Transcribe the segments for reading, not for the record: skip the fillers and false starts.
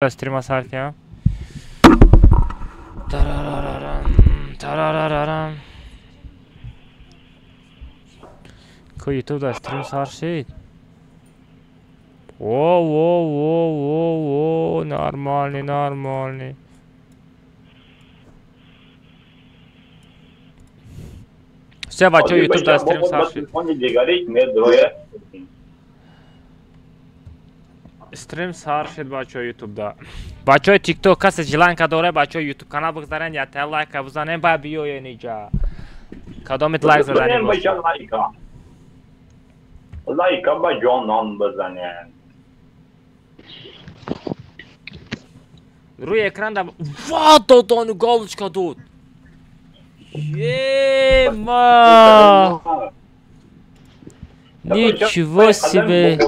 Стрима сар киям. Тарарарарам, тарарарарам. Ку ютуб да стрим сар шид. Во, во, во, во, во, нормальный, нормальный. Всё, бачо, ютуб да стрим сар шид. Стрим сар шид, бачо, ютуб да. Бачои тикток касе жиланка дора, бачои ютуб канал бигзарен, я та лайка бизанем, ба биёен иҷа. Кадомит лайк задани боша. Лайка ба ҷонон бизанем. Рӯи экран да ва додону галочка дод. Ема! Ничего себе!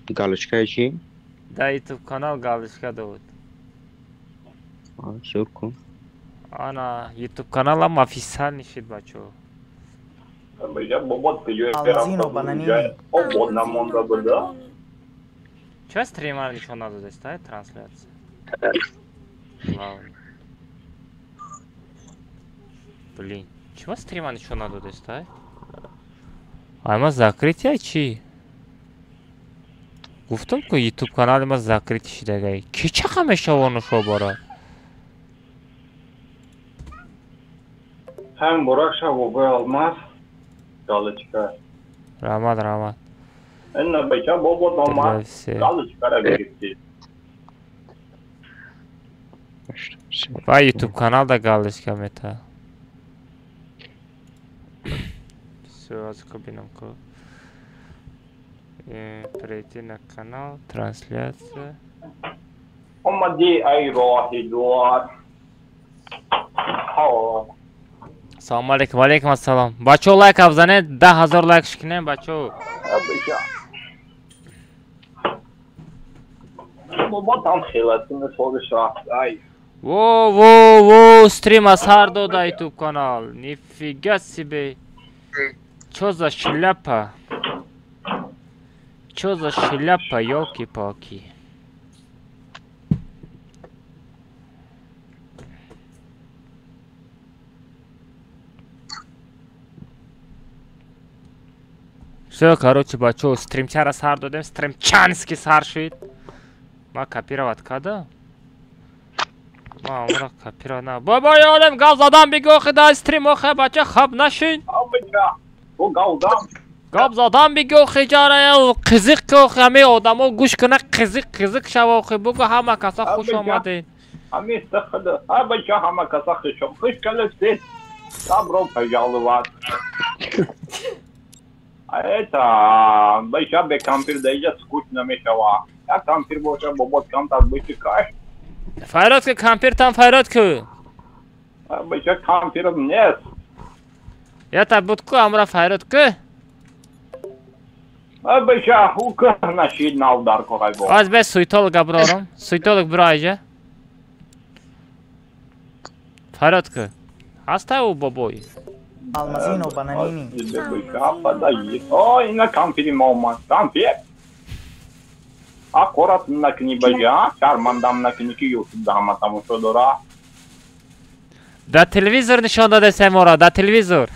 Галочка чи? Да, ютуб канал галочка дод. Шуку. Ана, ютуб каналам официал нишид, бачо. Алмазино бананини. Чё стример ничего надо здесь, да, трансляция? Главное. Блин, чего стрима ничего надо здесь, да? Ама закрытие чи? Гуфтам ку ютуб канали ма закрытие шидагай. Ки чақа мешавону шобара? Ҳам бурак шавобой алмаз. Галочка. Раҳмат, раҳмат. Инна бача бобо дома. Галочка гирифти. Ва ютуб канал да галочка мета. Всё, аз ку бинам ку. Перейти на канал, трансляция. Омади ай роҳи дуар. Салом алейкум, алейкум ассалом. Бачо лайк бизанед, 10,000 лайк шикнем, бачо. Во, во, во, стрим асар дода ютуб канал. Нифига себе. Чё за шляпа? Чё за шляпа, ёлки-палки? Всё, короче, бачо, стримчара сар додем, стримчанский сар шид. Ма копировать када? Ма умра копировать на. Баба ёлем гав задам бигӯ хида стрим охе бача хаб нашин. Гап задам бигӯ хиҷара қизиқ ки охе ҳами одамо гӯш куна қизиқ қизиқ шава охе бугӯ ҳама каса хуш омадед. Ҳами сахда, ҳа бача ҳама каса хуш хуш калистед. Добро пожаловать. Это бача бе кампир даиҷа скучно мешава. Як кампир боша бобот камтар биши каш. Файрод ки кампир там файрод ку. Бача кампирам нест. Ята буд ку амра файрод ку. Бача ҳука нашид нав дар корай бо. Аз бе суйтолог бирорам. Суйтолог биро айҷа. Файрод ку. Ҳаста ӯ бобой. Алмазино бананини. О, ина кампири ма омад. Кампир? Аккурат накунӣ баҷа, шармандам накунӣ ки ютуб да ҳама тамошо дора. Да телевизор нишон додесем ора, да телевизор.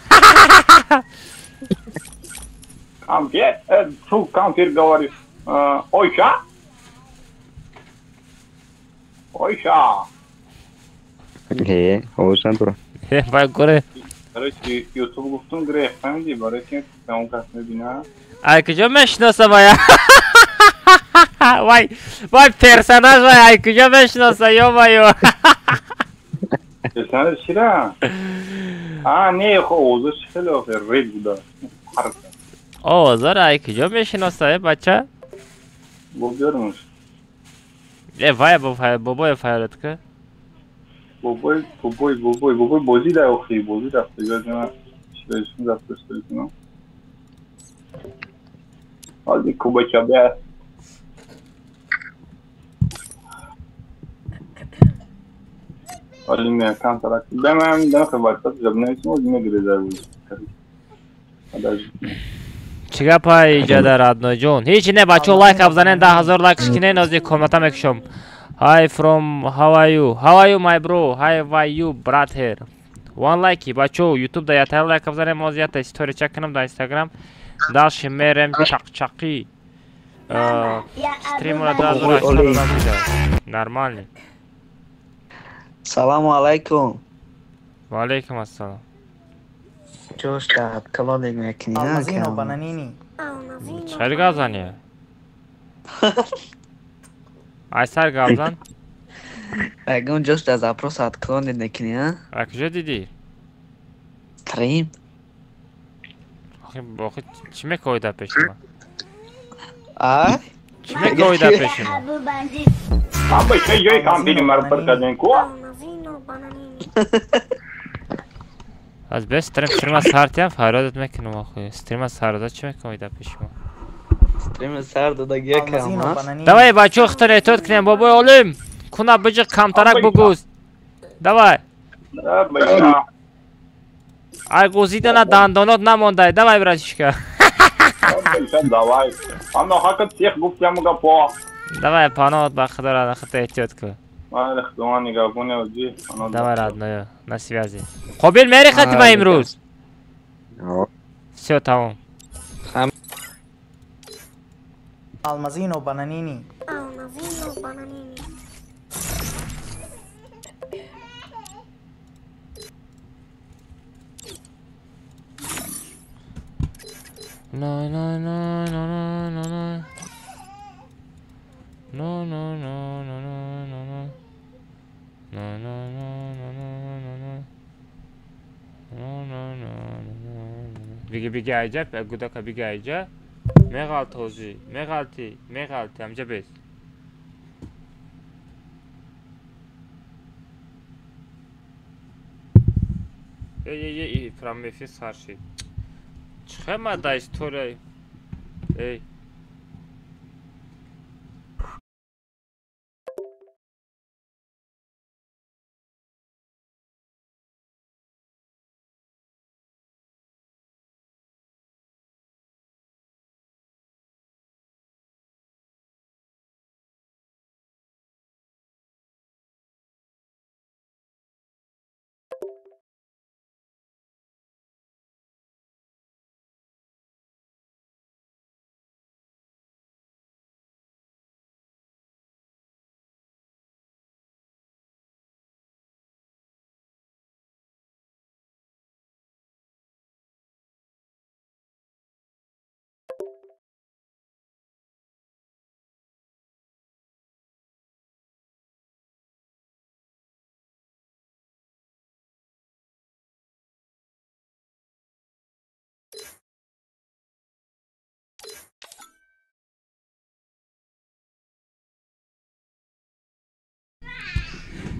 Кампир? Ту кампир говоришь. Ойша? Ойша. Э, овозан дура. Э, вай горе. Короче, ютуб гуфтум грех, фаҳмидӣ? Барои ки он кас мебина. Ай куҷо мешиносам ая? Вай, вай персонаж вай, ай куҷо мешиноса, ё-моё. Персонаж чира? А, не, хо, овозаш хеле охе ред буда. Овозара ай куҷо мешиноса, э, бача? Бо биёрмуш. Э, вай бобои файрод ку. Бобой, бобой, бобой, бобой бозӣ да охи, бозӣ рафта, ёдам чизашон рафта стоитно. Ҳози кубача бия. Ҳоли ме камтарак. Бемам дам хабар, тат жаб нависмо, ҳози мегиреза. Чӣ гапа иҷада родной ҷон? Ҳеҷ не бачо лайк абзанен 10,000 лайк шикинен ози комната мекушом. Hi from how are you? How are you my bro? How are you brother? One like бачо YouTube да ятар лайк абзанем ози ята история чак кунам да Instagram. Дальше мерем чақчақи. Стримура 2800 одам дида. Нормально. Саламу алайкум. Ва алайкум ассалом. Ҷош дар калонек мекунӣ? Алмазино бананини. Чӣ гап занӣ? Айсар гап зан. Ягон ҷош дар запрос отклонит мекунӣ, а? А куҷо дидӣ? Стрим. Охи чӣ мекоҳӣ дар пеши ман? А? Чӣ мекоҳӣ дар пеши ман? Абба чӣ ҷои кампири маро пур кардем ку? Аз бес стрима сартиам фарёдат мекунам охи. Стрима сар дода чӣ мекунӣ дар пеши ман? Стрима сар дода гекам, а? Давай бачо хитон эҳтиёт кунем бобои олим. Куна биҷиқ камтарак бугӯз. Давай. Ай гӯзидана дандонот намондай. Давай братишка. Давай. Ано ҳакат сех гуфтям гапо. Давай панот ба худо хита эҳтиёт кун. Давай, родной, на связи. Қобил мери хатима имрӯз? Всё, тамом. Алмазино бананини. Алмазино бананини. No no no no no no no. No no no no no no no. No no no no no no no. No no no no no. Биги биги айҷа, гудака биги айҷа. Меғалт ҳозӣ, меғалти, меғалти, амҷа бес. Эй эй эй, прям эфир сар шид. Чӣ ма да история? Эй.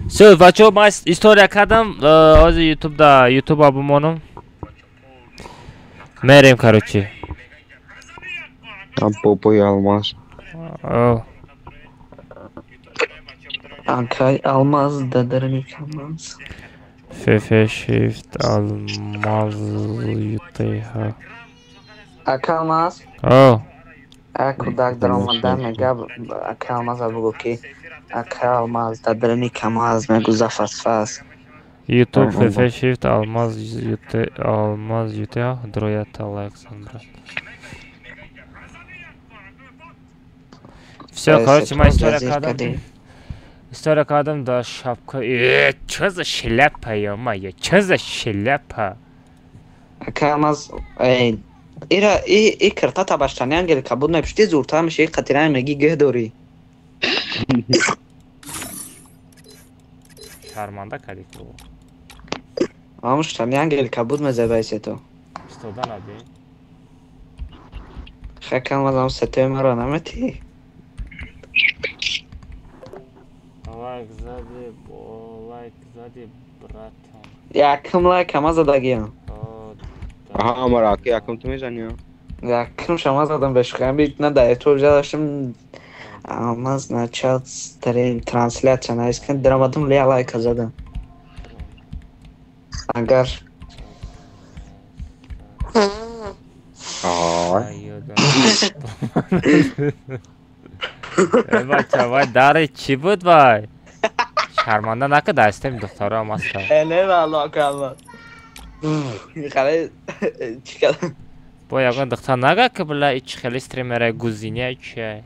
Всё, бачо, ман история кардам, ҳозир YouTube да YouTube бимонам. Мерем, короче. Бобои Алмаз. Акай Алмаз дадарани Алмаз. ФФ Shift Алмаз ЮТХ. Ака Алмаз? О. А кудак даромада мега ака Алмаз бугу ки ака Алмаз дадарани Камаз мегу зафасфас. YouTube ФФ Shift Алмаз ЮТ Алмаз ЮТХ дроята лайк сан брат. Всё, короче, моя история кардам. История кардам да шапка. Чё за шляпа, ё-моё? Чё за шляпа? Ака Алмаз, эй, ира и карта табаштани ангелика буд мепушти зуртар меши қатирани меги гӯ дорӣ. Шарманда кардӣ ку. Ҳамуштани ангелика буд мезебаи сето. Истода наби. Ака Алмаз ҳам сетои маро наметӣ? Лайк зади, лайк зади, братан. Якум лайк ҳама задагиам. Аҳа, амара, аки якум ту мезанӣ? Якум шама задам бешухам бит на дар ютуб ҷадаштам. Алмаз начал стрим трансляция наискан даромадам ля лайка задам. Агар. Аа. Бача, вай дари чӣ буд вай? Шарманда нака дастем духтароам аста. Не валло калла. Хеле чӣ кардам? Бо ягон духтар нага ки била ич хеле стримера гузиня чи.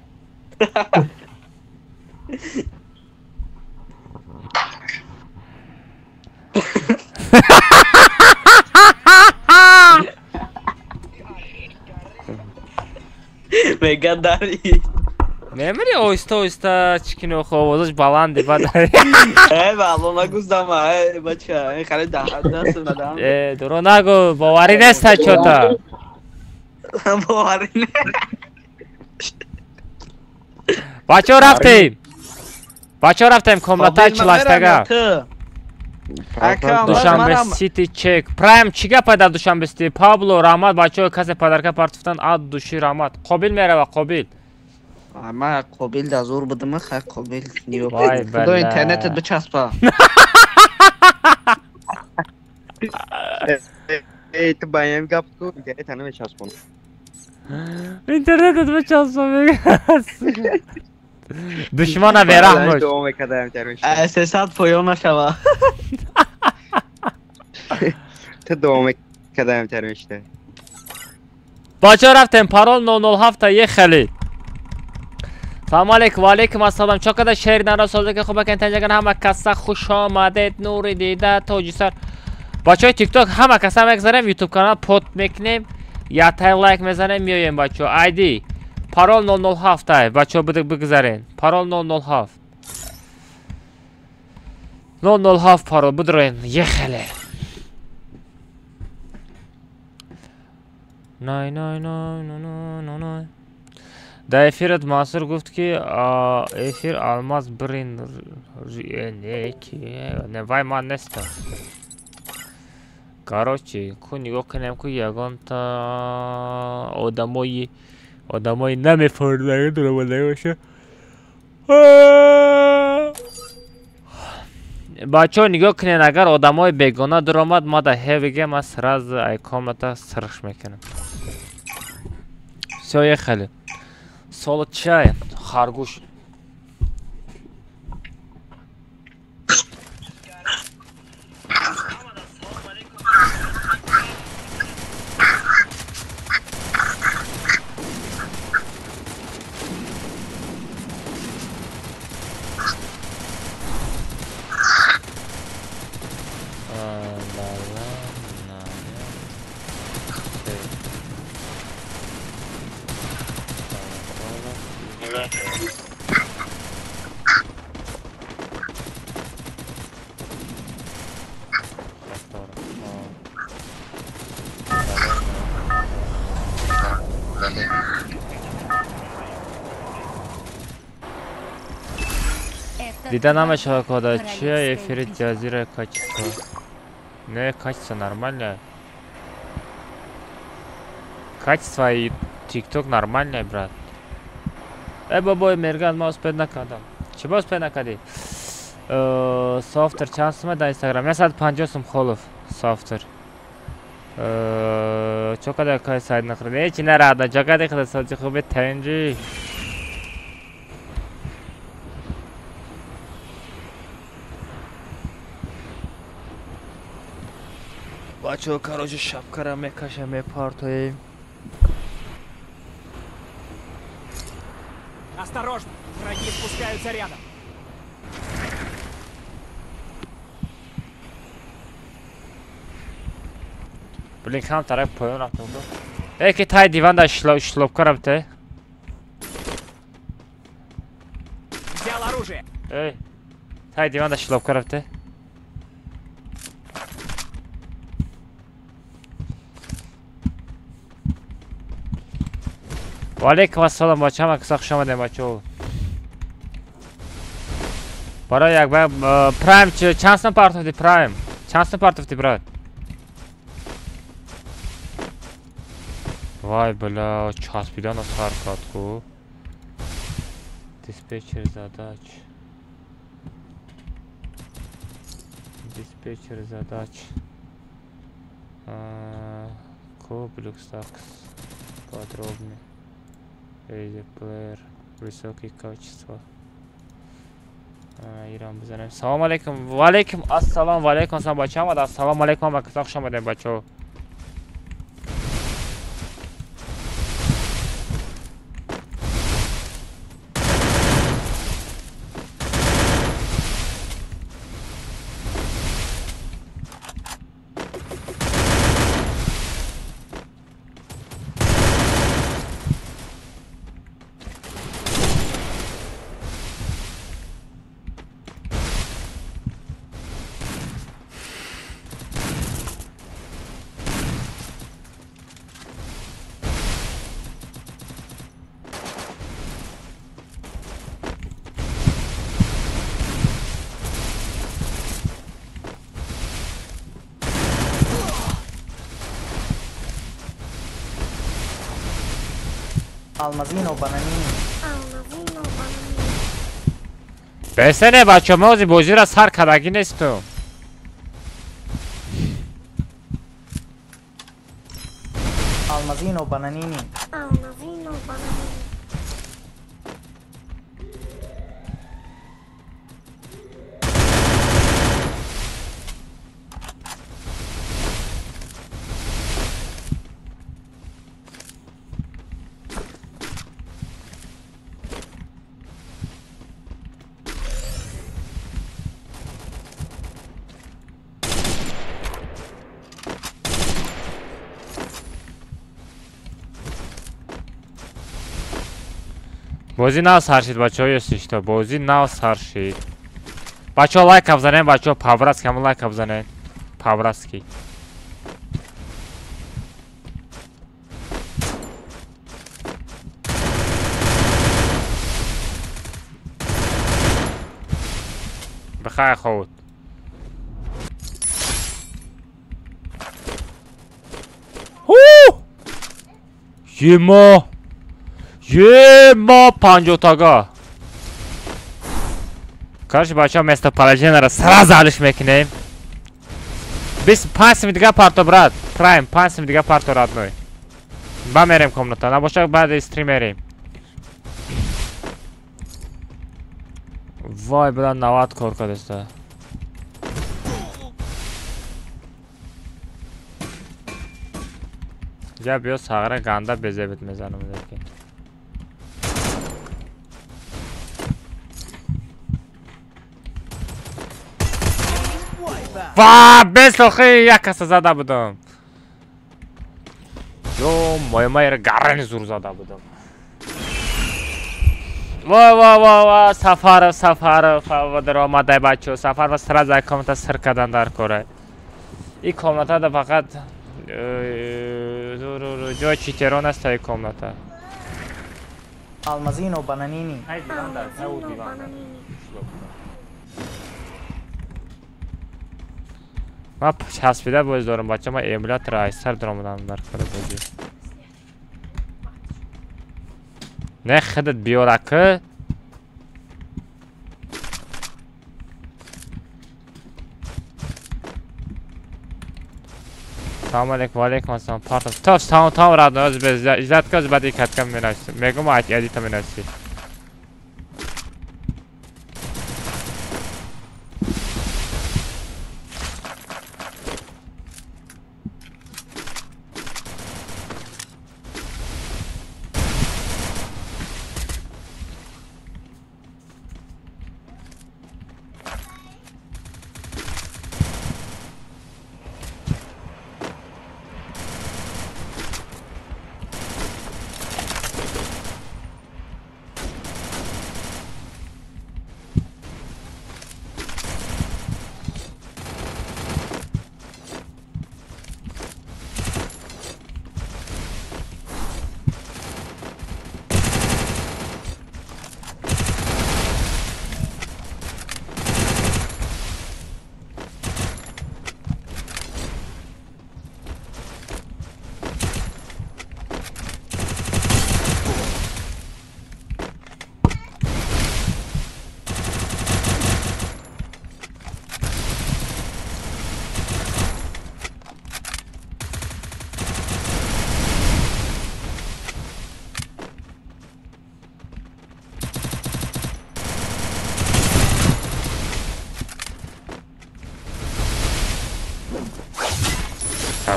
Мега дари. Мемири оҳиста оҳиста чӣ кини охо овозаш баланде бад. Э валло нагуздам э бача, хеле даст надам. Э дуро нагу, боварӣ нест чота. Боварӣ не. Бачаҳо рафтем. Бачаҳо рафтем комната 48-га. Душанбе Сити чек. Прайм чӣ гапа дар Душанбе Сити? Пабло раҳмат бачаҳо касе падарка партофтан ад души раҳмат. Қобил мерава Қобил. Ма Қобил да зур будам, хай Қобил ниё. Худо интернетат бичаспа. Эй, ту баям гап ку, интернет намечаспон. Интернетат бичаспа мега. Душмана бераҳм бош. Сесад поён нашава. Ту дуо мекардаем тармишта. Бачаҳо рафтем парол 007 е хеле. Салом алейкум, ва алейкум ассалом. Чо када шеъри наро созе ки хуб кан танҷаган ҳама каса хуш омадед нури дида тоҷисар. Бачаҳои TikTok ҳама каса мегзарем, YouTube канал под мекунем, я тай лайк мезанем, меоем бачаҳо. ID парол 007 ай бачаҳо бигзарен. Парол 007. 007 парол бидроен ехеле. Най най най най най най. Дар эфират Мансур гуфт ки эфир алмаз бирин не ки не вай ман нестам. Короче, ку нигоҳ кунем ку ягонта одамои намефордага дуромадага боша. Бачаҳо нигоҳ кунед, агар одамои бегона дуромад, ма да ҳе бигем, ман сразу ай комната сирш мекунам. Всё, ехали. Соло чай, харгӯш. Дида намешава кода чия эфири ҷазира качество. Не, качество нормальное. Качество и TikTok нормальное, брат. Э, бобой, мерган, ма успед накардам. Чӣ ба успед накардӣ? Софтер чанд сум дар Instagram? 150 сум холов софтер. Чо када кай сайт нахрид? Э, чи нарада, чо када худа сози хубе тенҷи. Бачаҳо, короче, шапкара мекашем, мепартоем. Осторожно, враги спускаются рядом. Блин, кам тараф поён рафтам. Эй, ки тай диван да шлопка рафте. Взял оружие. Эй, тай диван да шлопка рафте. Ва алейкум ассалом, бача, ҳама каса хуш омадем, бачаҳо. Барои як прайм чанд сум партофти прайм? Чанд сум партофти, брат? Вай, бля, часпидана сар кард ку. Диспетчер задач. Диспетчер задач. Ку блюкстакс подробный. Плеер высокий качество. Ирам бизанем. Салом алейкум. Ва алейкум ассалом, ва алейкум ассалом бачаҳо. Омада. Ассалому алейкум ва каса хуш омадем бачаҳо. Алмазино бананини. Алмазино бананини. Бесене бачо, мо ози бозиро сар кардагӣ нестум. Алмазино бананини. Алмазино бананини. Бозӣ нав сар шид бачаҳо, ёсишто бозӣ нав сар шид. Бачаҳо лайка бизанед, бачаҳо по-братски ҳамон лайка бизанед. По-братски. Бихайр ховуд. Ема! Ема панҷотага! Короче, бачаҳо местоположениеро сразу алиш мекунем. 25 сим дига парто, брат. Прайм, 5 сим дига парто, родной. Ба мерем комната. Набошад баъди стрим мерем. Вой, брат, 90 кор кардеста. Я биё сағра ганда безебит мезанам лекин. Ва, бесохи як каса зада будам. Ё, моя гарани зур зада будам. Ва ва ва ва, Сафаров, Сафаров, даромадай бачо, Сафаров сразу комната сир кардан дар кора. И комната да фақат ҷои читерон аст таи комната. Алмазино бананини. Алмазино бананини. Ман часпида боз дорам бача, ман эмулятор айсар даромадам дар кора бозӣ. Не худат биёрака. Салом алейкум, ва алейкум ассалом. Партов. То салом там родной, оз без изатка оз баъди катка менависӣ. Мегум эдита менависӣ.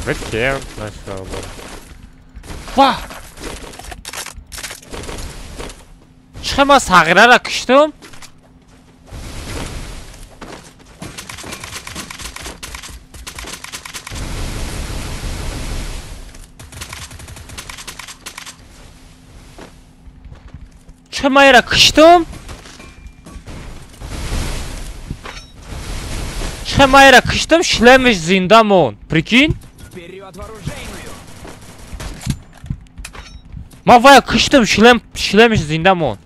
Сафед кем нашава. Ва! Чӣ ман сағирара киштум? Чӣ ман ира киштум? Чӣ ман ира киштум, шлемиш зинда мон. Прикинь? Ман вая киштум, шлемиш зинда мон.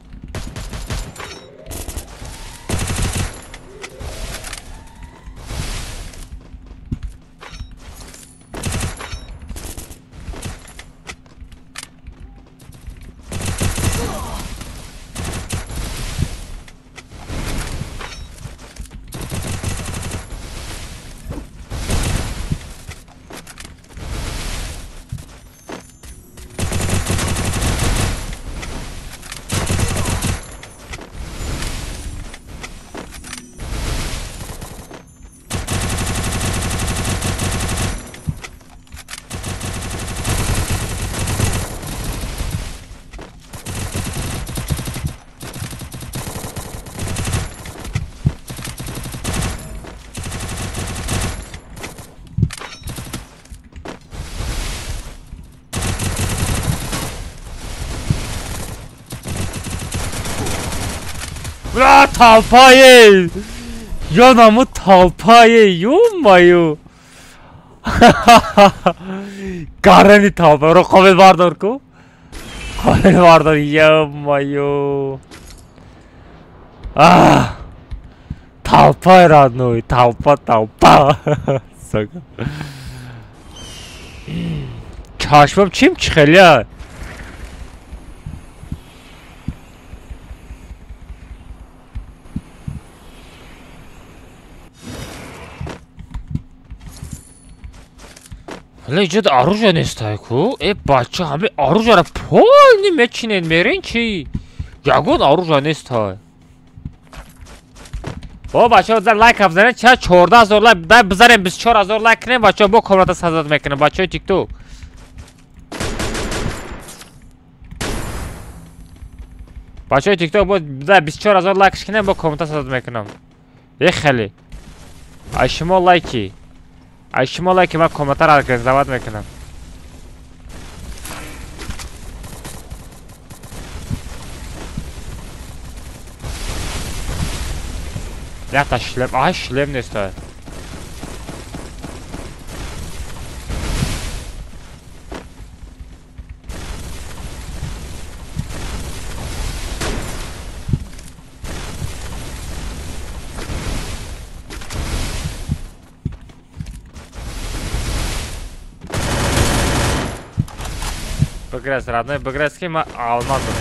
Бля, толпае! Ёнаму толпае, ё-моё! Гарани толпа, ро қобил бардор ку? Қобил бардор, ё-моё! Ах! Толпа, родной, толпа, толпа! Сука. Чашмам чим чихеля? Ҳале иҷода оружие нестай ку? Э бача, ҳами оружиеро полни мечинен мерин чи? Ягон оружие нестай. Бо бачаҳо зар лайк бизанед, ча 14000 лайк, дай бизанем 24000 лайк кунем, бачаҳо бо комната сазад мекунем, бачаҳои TikTok. Бачаҳои TikTok бо дай 24000 лайк кунем, бо комната сазад мекунам. Е хеле. Ай шумо лайки. Ай шумо лайки ман комнатаро организовать мекунам. Якта шлем, ай шлем нестай. Бигрез, родной, бигрез ки ман алмазам.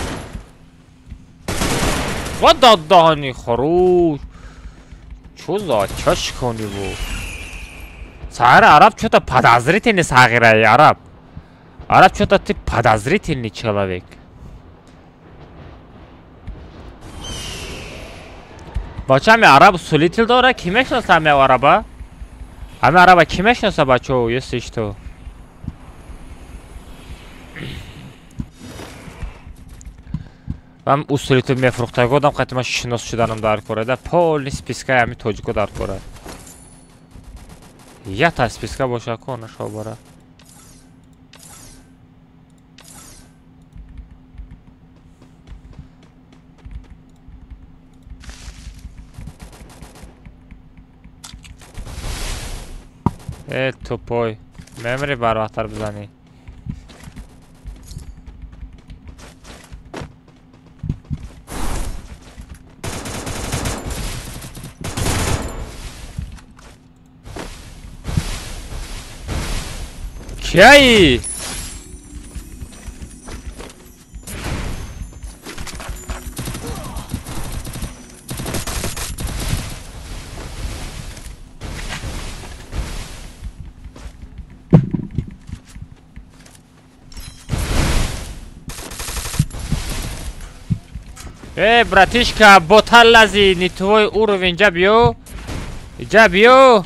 Вот даҳани хорош. Чё за чашкони бу? Сағира араб чё-то подозрительный сағираи араб. Араб чё-то ты подозрительный человек. Бача ҳами араб сулитил дора, ки мешноса ҳами араба? Ҳами араба ки мешноса бачо, если что? Ман усулиту мефурӯхтагӣ одам қати ман шинос шуданам дар кора да полни спискаи ҳами тоҷико дар кора. Ята списка боша ко нашобара. Э тупой, мемри барвақтар бизанӣ. Кияи? Эй, братишка, ботал лази, не твой уровень, ҷабиё. Ҷабиё.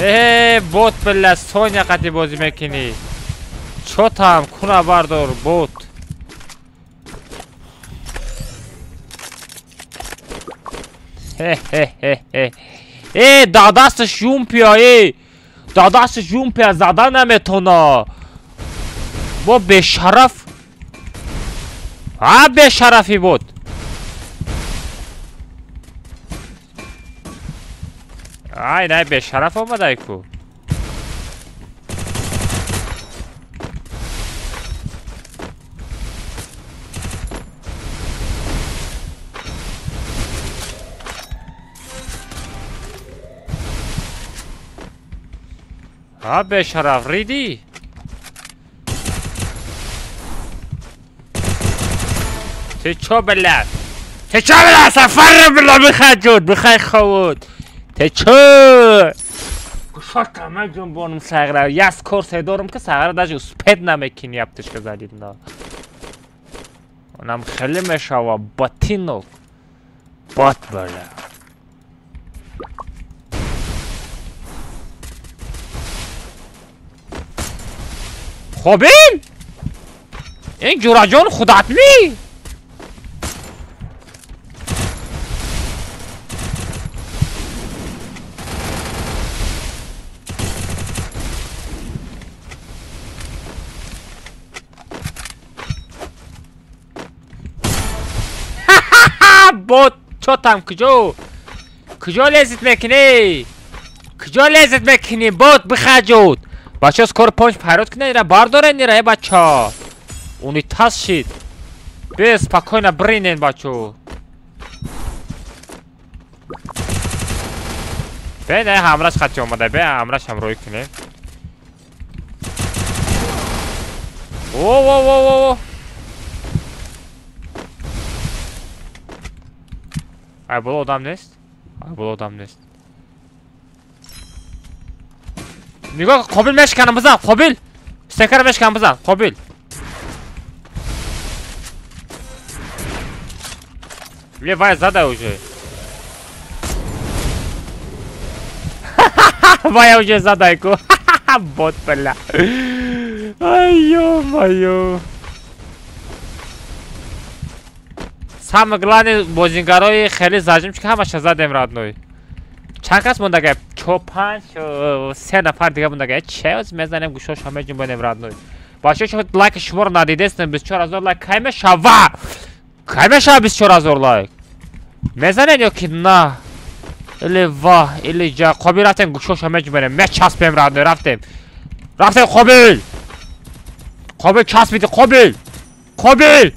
Э, бот бля, Соня қати бозӣ мекунӣ. Чотам куна бардор бот. Хе-хе-хе-хе. Э, дадасташ юмпия, э. Дадасташ юмпия зада наметона. Бо бешараф. А бешарафи бот. Ай, най бешараф омадай ку. А бешараф риди. Ты чё, блядь? Ты чё, блядь, сафар, блядь, бихай, бихай ховуд. Ты чё? Кушота меҷунбонам сағра. Яс корсе дорам ки сағра даже успед намекини яптишка задид на. Онам хеле мешава ботинок. Бот, бля. Хобин? Ин ҷураҷон худат ми? Бот чотам куҷо? Куҷо лезит мекунӣ? Куҷо лезит мекунӣ? Бот бихаҷуд. Бачаҳо скоро понч пайрод кунед, ира бардорен ира, э бача. Унитаз шид. Бе спокойно бринен бачо. Бе не ҳамраш хати омада, бе ҳамраш ҳамроҳӣ кунем. О о о о. Ай боло одам нест? Ай боло одам нест. Нигоҳ Қобил мешканам бизан, Қобил. Стекара мешканам бизан, Қобил. Ле вай зада уже. Вай уже задай ку. Бот бля. Ай ё-моё. Самое главное бозингарои хеле зажим ки ҳамаша задем родной. Чанд кас мондага? 4 5 3 нафар дига мондага. Че мезанем гӯшош ҳама ҷунбонем родной. Бачаҳо шумо лайк шуморо надидестем 24000 лайк кай мешава? Кай мешава 24000 лайк? Мезанед ё ки на? Или ва, или ҷа. Қобил рафтем гӯшош ҳама ҷунбонем. Мечаспем родной, рафтем. Рафтем Қобил. Қобил часпиди Қобил. Қобил.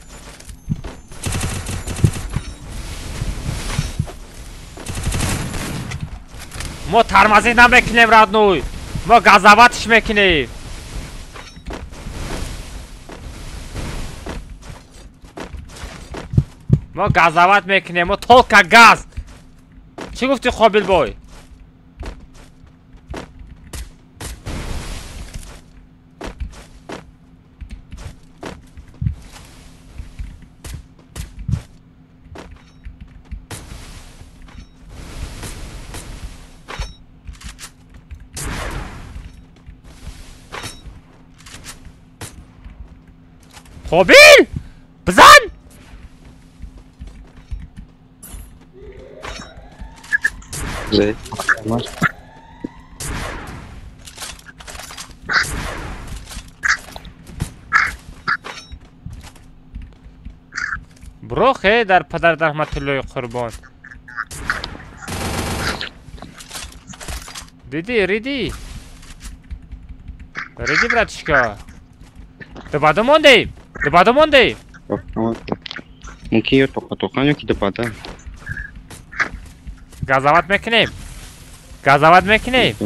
Мо тормозӣ намекунем родной. Мо газаватш мекунем. Мо газават мекунем. Мо только газ. Чӣ гуфтӣ Қобил бой? Қобил! Бизан! Бро хе дар падар раҳматуллои қурбон. Диди, риди. Риди, братишка. Дубада мондем. Дубада мондем. Мумкин ё тоқа-тоқан ё ки дубада. Газават мекунем. Газават мекунем.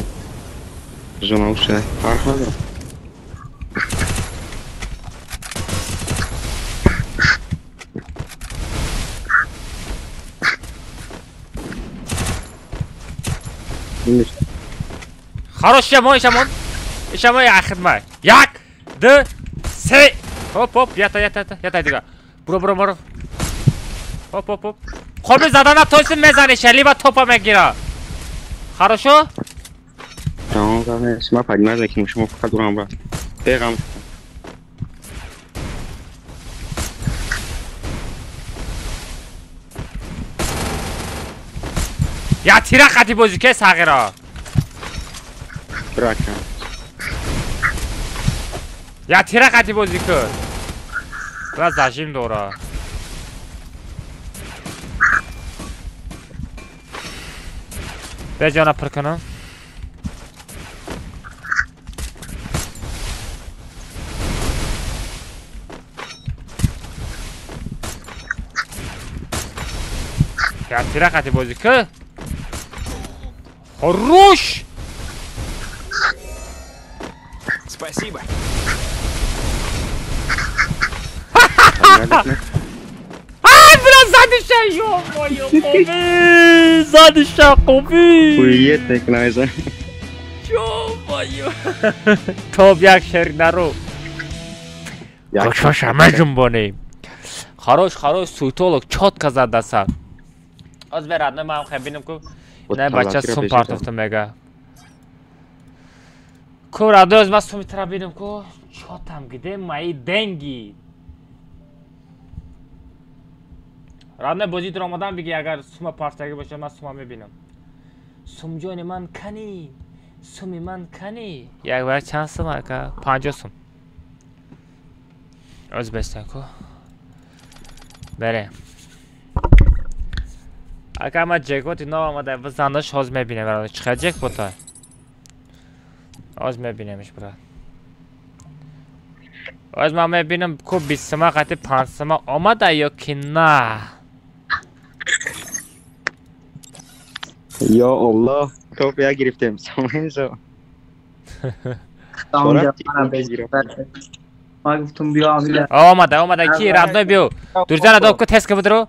Зона уша. Фарқ надорад. Хорош, ишамон, ишамон. Ишамон як хидмат. Як, ду, се. Хоп, хоп, ята, ята, ята, ята дига. Буро, буро, буро. Хоп, хоп, хоп. Қобил задана тойси мезани, шалиба топа мегира. Хорошо? Тамом гап нест. Ма поднимать мекунем, шумо фақат дурам брат. Беғам. Я тира қати бозӣ ке сағира. Брака. Я тира қати бозӣ кун. Бра зажим дора. Бе ҷона пур кунам. Я тира қати бозӣ ку. Хорош! Спасибо. Ай, бля, задиша, ё-моё, қоби! Задиша, қоби! Хует мекунам. Ё-моё! Топ як шер нару. Кошоша меҷунбонем. Хорош, хорош, суетолог чётко задаса. Оз бе родной ман хай бинам ку. Не бача сум партофта мега. Ку родной оз ман суми тара бинам ку. Чё там где мои деньги? Родной бозӣ туро омадан биги агар сума партаги боша ман сума мебинам. Сумҷони ман кани? Суми ман кани? Як бар чанд сум ака? 50 сум. Оз бестан ку. Берем. Ака ма ҷекпоти нав омада бизандаш ҳоз мебинем брат. Чӣ қадр ҷекпота? Ҳоз мебинемш брат. Ҳоз ман мебинам ку 20 сума қати 5 сума омада ё ки на. Ё Аллоҳ, топ як гирифтем. Самензо. Ма гуфтум биё амир. Омада, омада ки родной биё. Дурзара доб ку тест ка бидро.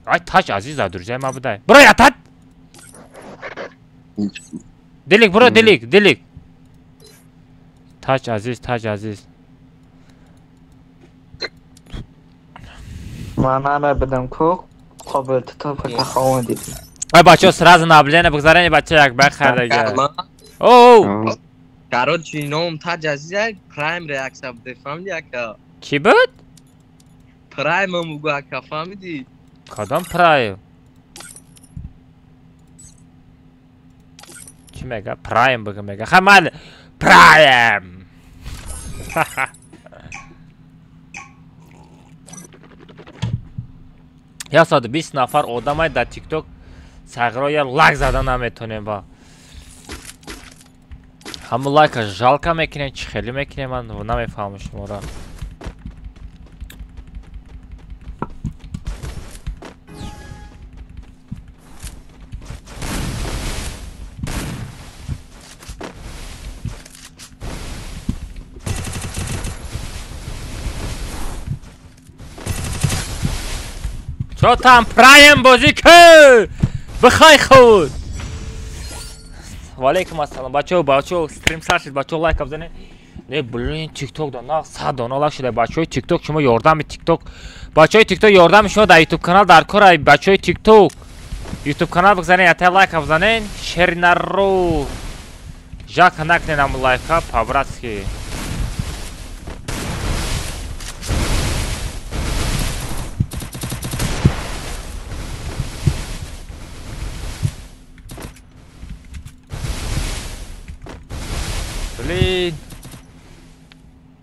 Ай тач азиза друзья ма будай. Бро ятат. Дилик бро дилик, дилик. Тач азиз, тач азиз. Ман набудам ку қобил то фақат хавон дидим. Ай бачо сразу на облене бигзарени бача як бай хардага. Оу. Короче, ном тач азиза прайм реакция буде, фаҳмиди ака? Чӣ буд? Прайм мугу ака, фаҳмиди? Кадом прайм? Чӣ мега? Прайм бигӯ мега. Хай ман прайм. Я 120 нафар одамай дар TikTok сағиро я лайк зада наметонем ба. Ҳамун лайка жалка мекунем, чӣ хеле мекунем, ман намефаҳмам шуморо. Чо там прайм бозӣ ку? Бихай худ. Валейкум ассалом. Бачо, бачо, стрим сар шид, бачо лайк бизанед. Не, блин, TikTok да нағз 100 дона лайк шуда. Бачои TikTok шумо ёрдами TikTok. Бачои TikTok ёрдами шумо дар YouTube канал дар кор ай бачои TikTok. YouTube канал бизанед, ята лайк бизанед, шер нару. Жак накнед ам лайка по-братски. Блин.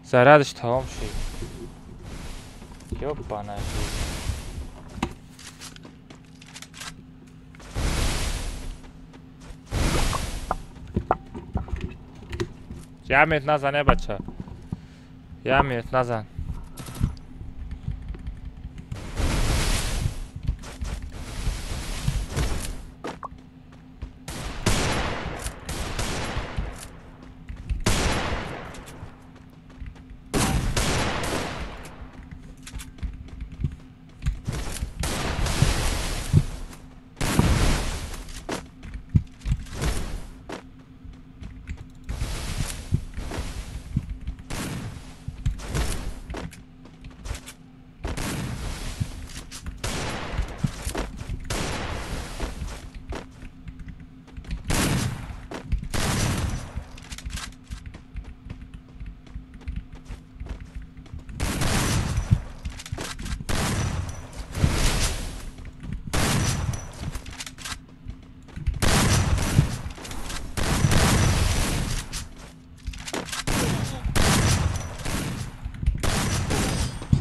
Зарядиш тамом шуд. Ёбана жизнь. Я минут назан, э бача. Я минут назан.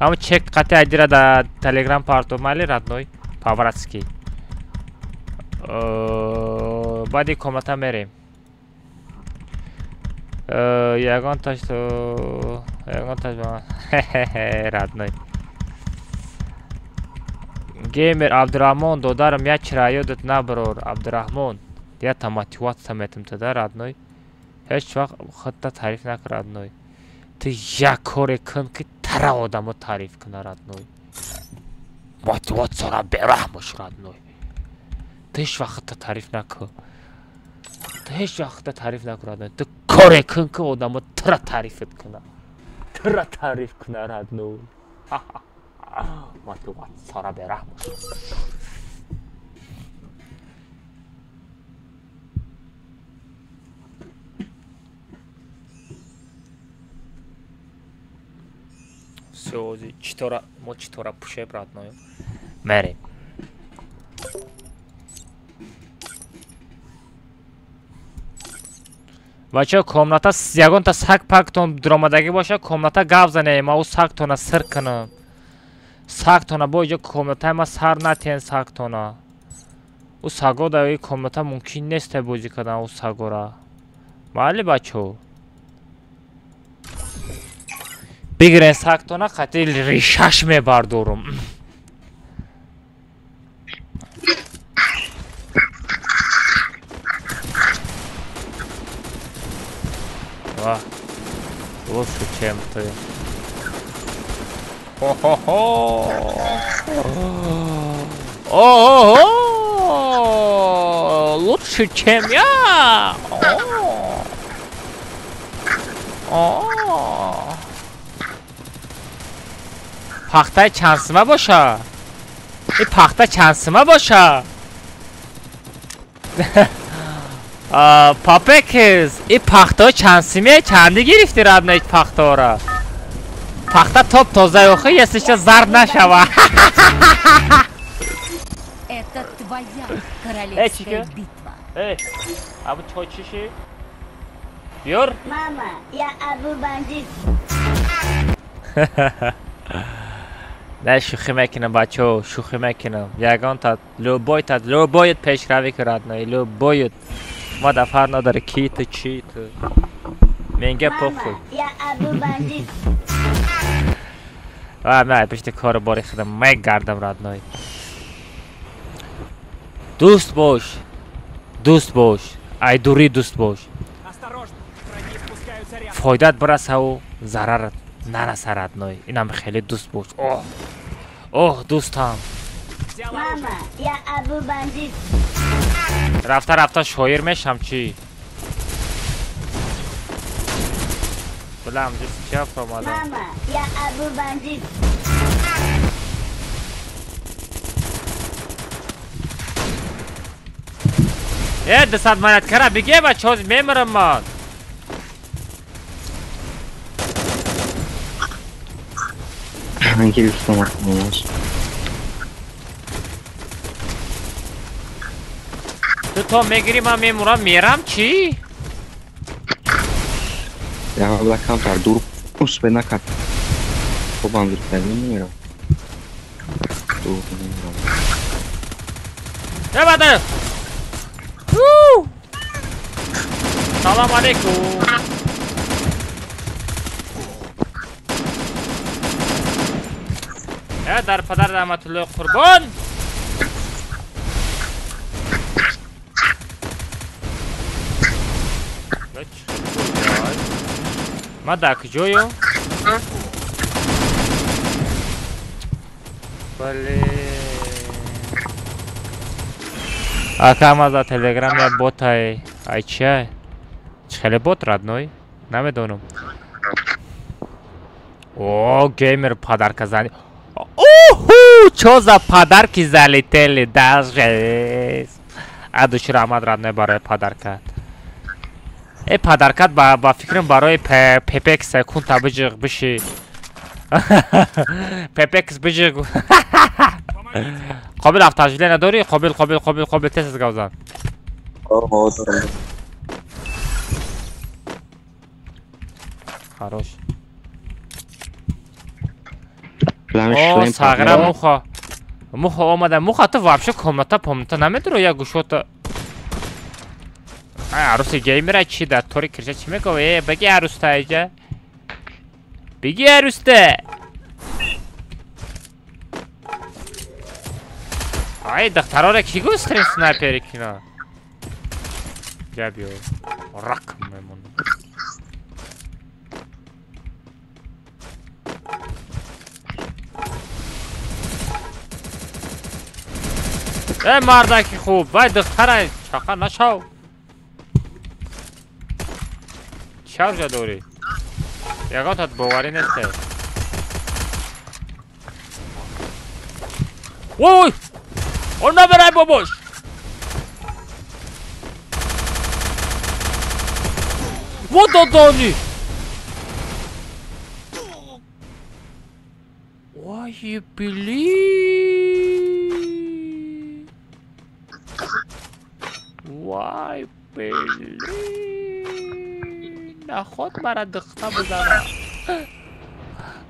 Ҳамун чек қати айдира да Телеграм парто майли родной по-братски. Баъди комната мерем. Ягон таш то ягон таш ба родной. Геймер Абдурахмон додарам я чира ёдат набарор Абдурахмон. Я та мотиватсия метам тада родной. Ҳеҷ вақт худта таъриф накун родной. Ту як коре кун ки тара одамо таъриф куна родной. Мотиватсияра бераҳм бош родной. Ту ҳеҷ вақт худта таъриф накун. Ту ҳеҷ вақт худта таъриф накун родной. Ту коре кун ки одамо тура таърифат куна. Тура таъриф куна родной. Мотиватсияра бераҳм бош. Всё, читора, мо читора пушеб родной. Мерем. Бачаҳо комната ягонта саг пактон дуромадагӣ боша, комната гап занем, ма ӯ сагтона сир кунам. Сагтона бо иҷо комнатаи ма сар натиҳен сагтона. Ӯ саго дар ин комната мумкин нест бозӣ кардан ӯ сагора. Майли бачаҳо. Бигирен сагтона қати ришаш мебардорум. Ва, лучше, чем ты. Хо-хо-хо! О-о-о! Лучше, чем я! О! Пахтаи чанд сима боша? И пахта чанд сима боша? Папекс, и пахтаҳо чанд симе? Чанди гирифти родной пахтаҳоро? Пахта топ тоза охи, если что зард нашава. Это твоя королевская битва. Эй, абу чой чиши? Биёр? Мама, я Абу бандит. Не, шӯхӣ мекунам бачаҳо, шӯхӣ мекунам. Ягонта любойта, любоят пешравӣ ки родной, любоят. Ма дафар надоре ки ту, чи ту. Менга похуй. Я Абу бандит. Ва, ман пишти кору бори худам мегардам родной. Дӯст бош. Дӯст бош. Ай дурӣ дӯст бош. Фоидат бирасаву зарарат нараса родной. Инам хеле дӯст бош. Оҳ. Оҳ, дӯстам. Мама, я Абу бандит. Рафта рафта шоир мешам чӣ? Булам ҷис ча омадам. Мама, я Абу бандит. Э, 200 манат кара биге бачаҳо мемирам ман. Ман гирифтам охмош. Ту то мегирӣ ман мемурам мерам чӣ? Я бла камтар дур успе накард. Хубам гирифта мемирам. Дур мемирам. Э бада. Салам алейкум. Э дар падар раҳматуллоҳи қурбон. Ма дар куҷоё? Бале. Ака ма за Телеграм як ботай. Ай чия? Чӣ хеле бот родной? Намедонам. О, геймер подарка зани. Уху! Чё за подарки залетели даже? Адуши раҳмат родной барои подаркат. Э подаркат ба фикрам барои Пепекс кунта биҷиғ биши. Пепекс биҷиғ. Қобил автожиле надорӣ? Қобил, қобил, қобил, қобил тез гап зан. Хорош. О, сағира муха. Муха омада. Муха ту вообще комната помната намедуро я гушота. Ай, аруси геймера чи да тори кирша чи мегӯ? Э, беги аруста иҷа. Беги аруста. Ай, духтарора ки гӯ стрим снайпери кина? Ҷа биё. Рак мемонам. Э, мардаки хуб, вай духтара чақа нашав. Чавжа дорӣ? Ягонтат боварӣ несте. Ой! Он набирай бобош! Вот додони! Ой, блин! Вай, блин! Наход мара духта бизанам.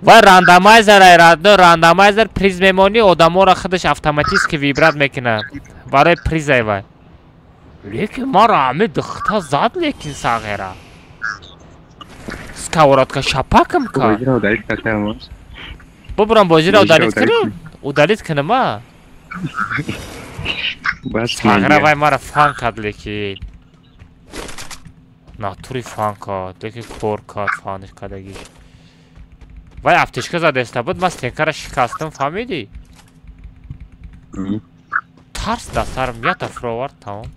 Вай рандомайзер ай радно рандомайзер приз мемонӣ одаморо худаш автоматически вибрат мекунад. Барои приз ай вай. Лекин мара ҳами духта зад лекин сағира. Сковородка шапакам ка. Бубурам бозиро удалить кунам? Удалить кунам а? Сағира вай мара фан кард лекин. Натури фан кард, лекин кор кард фаниш кардагиш. Вай аптечка задаста буд, ман стенкара шикастам, фаҳмидӣ? Тарс дар сарам ята фуровард, тамом.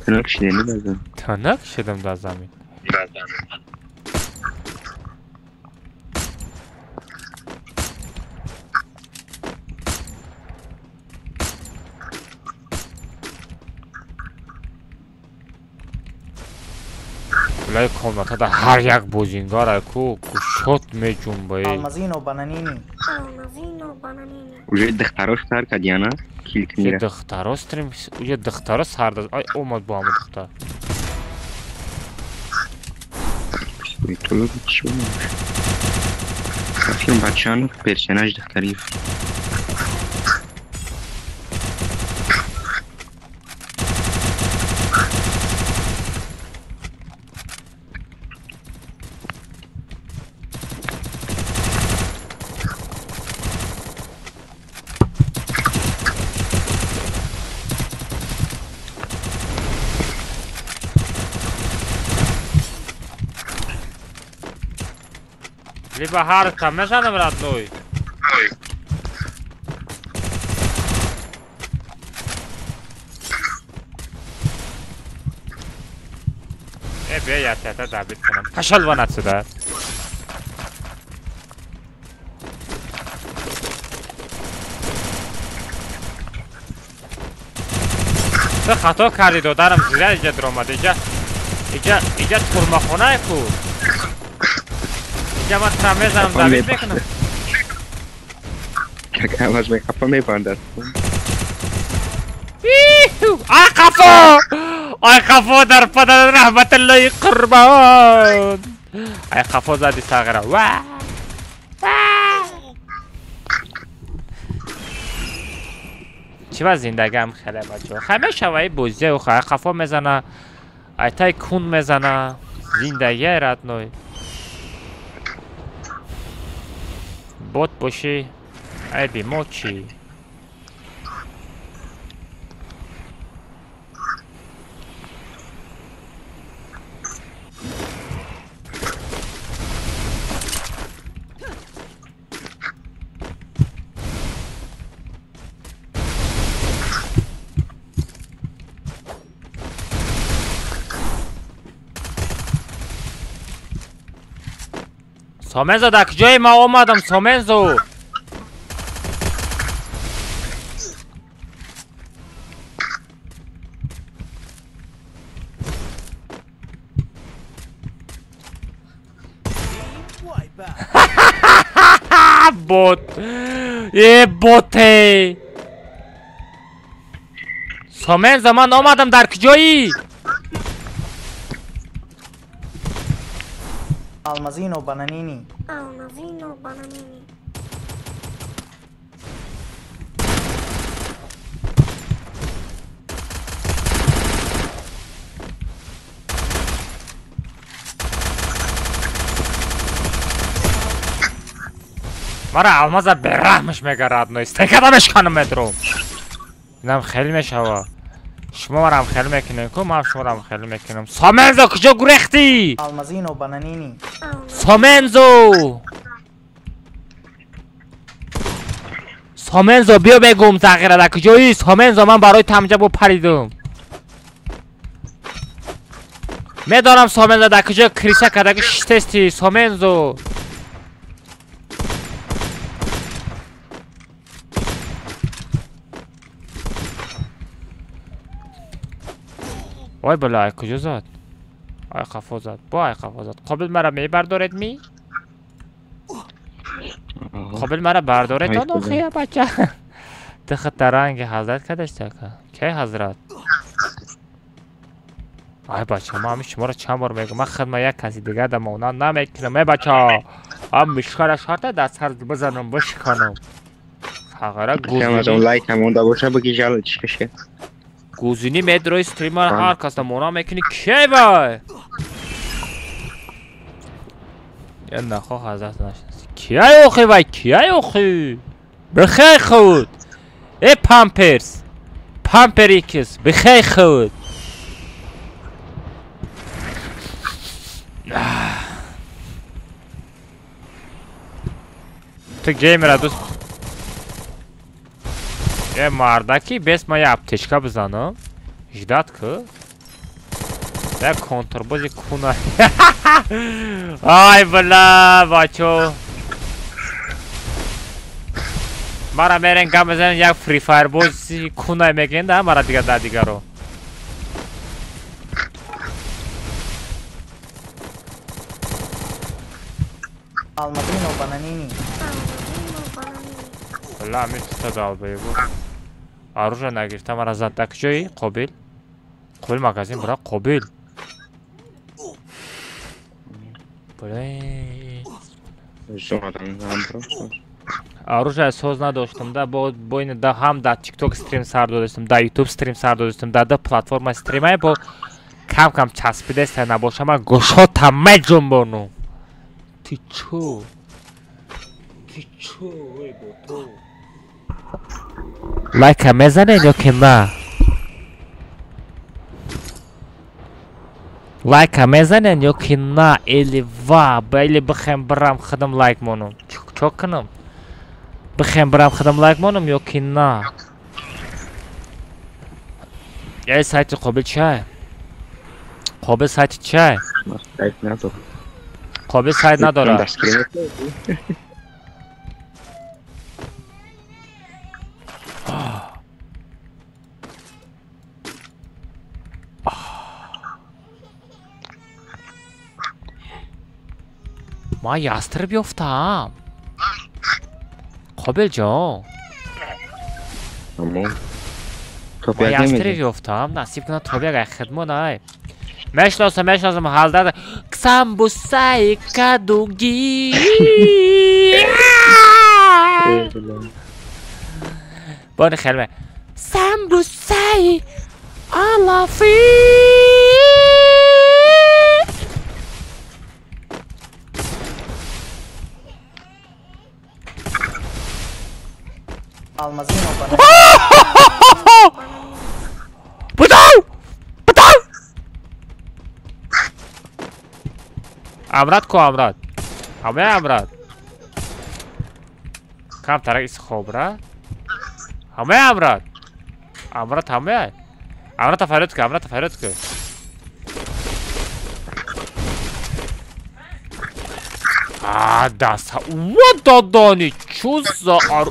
Тунак шидем дар замин. Тунак шидам дар замин. Лай комнатада ҳар як бозингар ку кушод меҷунбаи. Алмазино бананини. Алмазино бананини. Уже духтаро сар кардиана? Кил кунира. Духтаро стрим, уже духтаро сар дад. Ай омад бо ҳама духтар. Филм бачану персонаж духтари. Либо ҳарта мезанам родной. Э, бия ятята добить кунам. Пошёл вон отсюда. Ту хато кардӣ додарам, зира иҷа даромад. Иҷа иҷа иҷа турмахонае ку. Иҷа ман тура мезанам, добить мекунам. Какамаш меқафа мебандад. Ай қафо! Ай қафо дар падар раҳматуллоҳи қурбон! Ай қафо зади сағира. Ва! Чӣ ва зиндагиам хеле бачаҳо. Хай мешава и бозия ай қафо мезана, ай тай кун мезана. Зиндагиай родной. Бот бошӣ, айби мо чӣ? Сомензо дар куҷое ман омадам, Сомензо? Бот. Э, боте. Сомензо ман омадам, дар куҷоӣ? Алмазино Бананини. Алмазино Бананини. Мара алмаза бераҳмаш мега родной. Стекада мешканам метром. Инам хеле мешава. Шумо марам хеле мекунем ку, ман шуморам хеле мекунам. Сомензо куҷо гурехтӣ? Алмазино Бананини. Сомензо! Сомензо биё бегум тағйира дар куҷоӣ? Сомензо ман барои тамҷа бо паридум. Медонам Сомензо дар куҷо криса кардаги шистести Сомензо. Ой бала, ай куҷо зад? Ай қафо зад. Бо ай қафо зад. Қобил мара мебардоред ми? Қобил мара бардоред он охия бача. Ту худта ранги ҳазрат кадаштака. Кай ҳазрат? Ай бача, ман ҳамин шуморо чанд бор мегӯям. Ман худма як каси дигар да монанд намекунам. Эй бача, ам мишкара шарта дар сар бизанам, бишканам. Фақара гузини. Лайк ҳам монда боша, баги жалоч каше. Гузини медрои стример ҳар кас да мона мекунӣ кей вай? Я нахо ҳазрат нашинасӣ. Кияй охи вай, кияй охи? Бихей худ. Э памперс. Пампер икс, бихей худ. Ту геймера дӯст. Э мардаки бес ма я аптечка бизанам. Ждат ку. Я контрбози куна. Ай бла, бачо. Мара мерен гап мезанен як Free Fire бози кунай мегӯянд, да мара дигар да дигаро. Алмазино Бананини. Бла, ми тута далбаебу. Оружие нагирифта мара зад. Дар куҷои? Қобил. Қобил магазин бира, Қобил. Блин. Оружие соз надоштам да, бо ин да ҳам дар TikTok стрим сар додастам, дар YouTube стрим сар додастам, дар ду платформа стримай бо кам кам часпидаста набошам, ман гӯшотам меҷунбонум. Ты чё? Ты чё, эй, бото? Лайка мезанед ё ки на? Лайка мезанед ё ки на? Или ва, или бихем бирам худам лайк монум. Чо кунам? Бихем бирам худам лайк монум ё ки на? Эй, сайти Қобил чай? Қобил сайти чай? Қобил сайт надорад. Ман ястреб ёфтам. Қобил ҷон. Ман ястреб ёфтам. Насиб кунад тобиак ай хидмон ай. Мешиносам, мешиносам ҳазрат самбусаи кадугӣ. Бони хелме. Самбусаи алафӣ. Алмазино Бананини. Будав! Будав! Амрат ку Амрат. Ҳамаи Амрат. Кам тарак ис хобра. Ҳамаи Амрат. Амрат ҳамаи. Амрата фарёд ку, Амрата фарёд ку. А, даста. Ва додони чу за ар.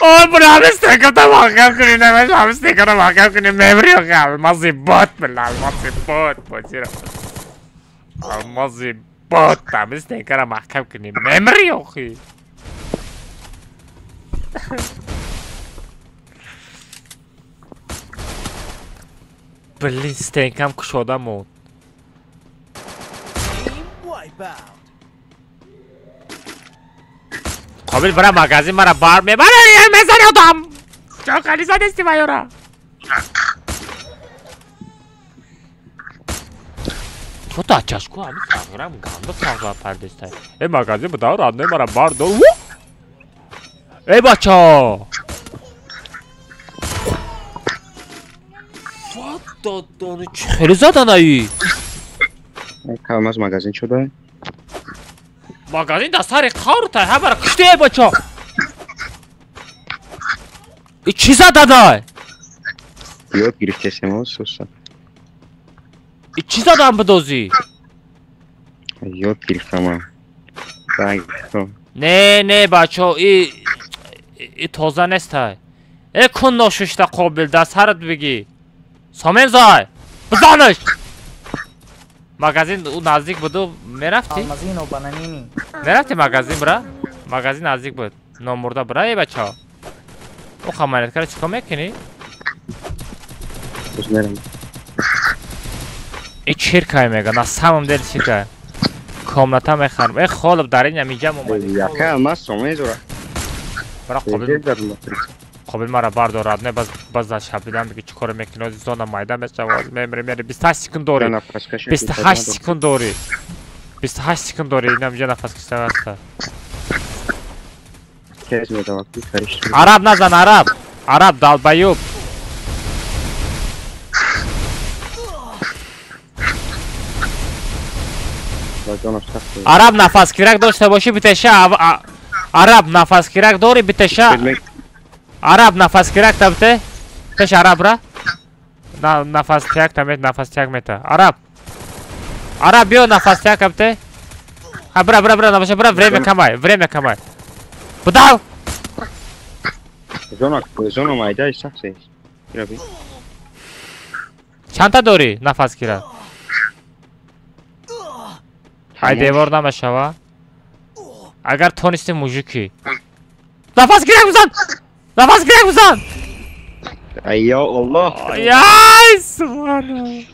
Ой, бля, ҳамин стеката маҳкам кунӣ, намеш ҳамин стеката маҳкам кунӣ, мемри охи, алмази бот, бля, алмази бот, бозиро. Алмази бот, ҳамин стекара маҳкам кунӣ, мемри охи. Блин, стенкам кушода монд. Қобил бара магазин мара бар мебара мезани одам. Чо хали задести вайора. Чо чашку ами сағирам ганда сағра пардестай. Э магазин буда родной мара бар дор. Эй бача. Додони хеле заданаи. Алмаз магазин шуда. Магазин дар сари қавртай ҳамара кушти эй бача. И чӣ зададай? Ёд гирифтесем суса. И чӣ задан бидозӣ? Ёд гирифтам. Не, не бачо, и тоза нестай. Э кун ношушта қобил дар сарат бигӣ. Сомен зай! Бизанаш! Магазин ӯ наздик буду мерафтӣ? Алмазино бананини. Мерафтӣ магазин бра? Магазин наздик буд. Номурда бра эй бача. Ӯ хаманаткара чӣ кор мекунӣ? И чиркай мега, на самом деле чиркай. Комната мехарам. Э холоб дар ин амиҷам омадӣ. Яка алмаз сомен зора. Бра қобил. Қобил мара бардорад, не баз дар шабидам диги чӣ кор мекунӣ? Зона майда мешавад, мемри мери 28 секунд дорӣ. 28 секунд дорӣ. 28 секунд дорӣ, инам ҷа нафас кашидан аст. Араб назан, араб. Араб долбоёб. Араб нафаскирак дошта бошӣ битеша. Араб нафаскирак дорӣ битеша. Араб нафаскирак табте. Пеш араб ра. Нафастияк тамет, нафастияк мета. Араб. Араб биё нафастияк табте. Ха бра бра бра набаша бра время камай, время камай. Будав. Зона, зона майда сахт. Чанта дорӣ нафаскирак? Ай девор намешава. Агар тонисти мужики. Нафаскирак бизан. Нафаскирак бизан. Ай Аллоҳ. Ай субҳаналлоҳ.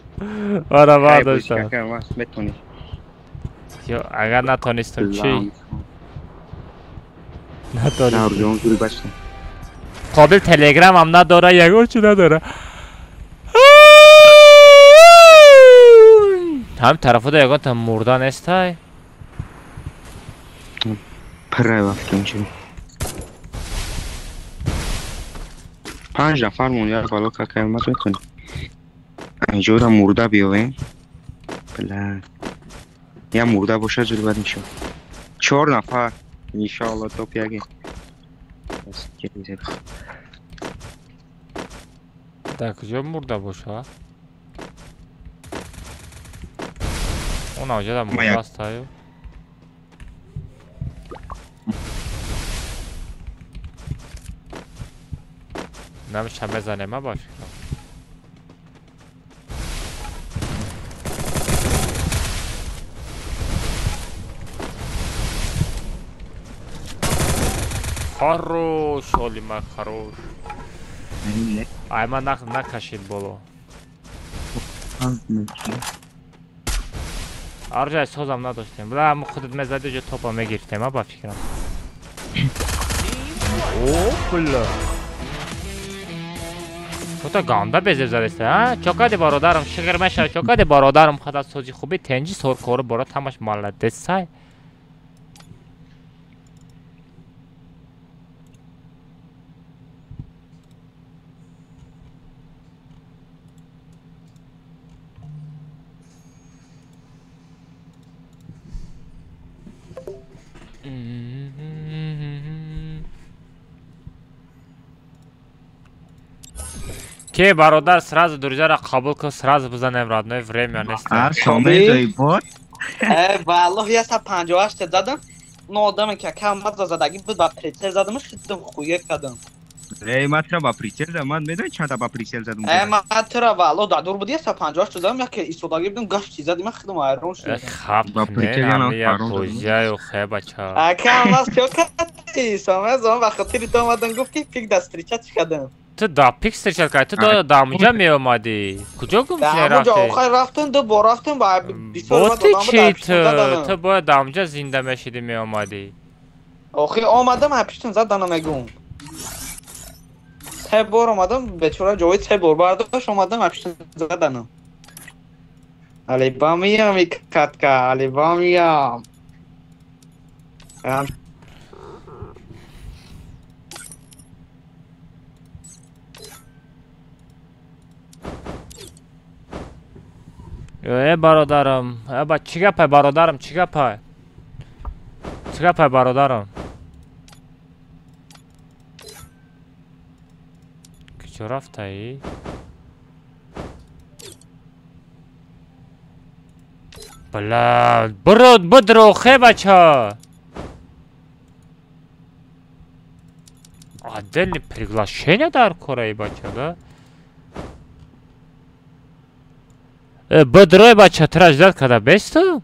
Ара бардошта. Ё агар натонистам чӣ? Натонистам. Қобил телеграмам надора, ягон чӣ надора. Ҳам тарафуда ягонта мурда нестай? Пирай вақт 5 нафар мон як бало какай алмаз метонӣ. Инҷора мурда биёвем. Бла. Я мурда боша зуд бад мешавад. 4 нафар. Иншоалло топ яге. Дар куҷо мурда боша? Он авҷада мурда астаю. Намеша мезанем, а ба фикрам. Хорош, Олима, хорош. Ай, ман накашид боло. Арҷай созам надоштем. Бла, мо худат мезади ҷо топа мегирифтем, а ба фикрам. О, бла. Чота ганда безеб задаста, а? Чокади бародарам, шигир мешава, чокади бародарам, хада сози хуби тенҷи соркору бора тамаш молодец сай. Ке бародар сразу друзьяра қабул кун, сразу бизанем родной время нест. А соме бот? Э валлоҳ 158 задам. Но одаме ки кам маза задагӣ буд ба прицел задамш хидам хуя кардам. Эй ма тра ба прицел задам, ман медонӣ чанда ба прицел задам? Э ма тра валлоҳ дар дур буд 158 задам, яке истодагӣ будам гашт задим, ман хидам айрон шудам. Ба прицел яна парон. Бозияю хе бача. Ака мас чо кардӣ? Соме зон ба хотири ту омадам гуфт ки пик да встреча чӣ кардам. Ту да пик встречать кардӣ, ту да ҳамунҷа меомадӣ. Куҷо гум шудӣ рафтӣ? Ҳамунҷа охир рафтам, ду бор рафтам ба бисёр вақт одам чи ту бояд да ҳамунҷа зинда мешидӣ меомадӣ. Охир омадам, пиштон заданам мегум. Се бор омадам, бечора ҷои се бор бардошт омадам, пиштон заданам. Али ба миям и катка, али ба миям. Э бародарам, э ба чӣ гапай бародарам, чӣ гапай? Чӣ гапай бародарам? Куҷо рафтаӣ? Бля, биро бидро хе бача. Отдельное приглашение дар кораи бача, да? Бадрой бача, тура ждать када бесту?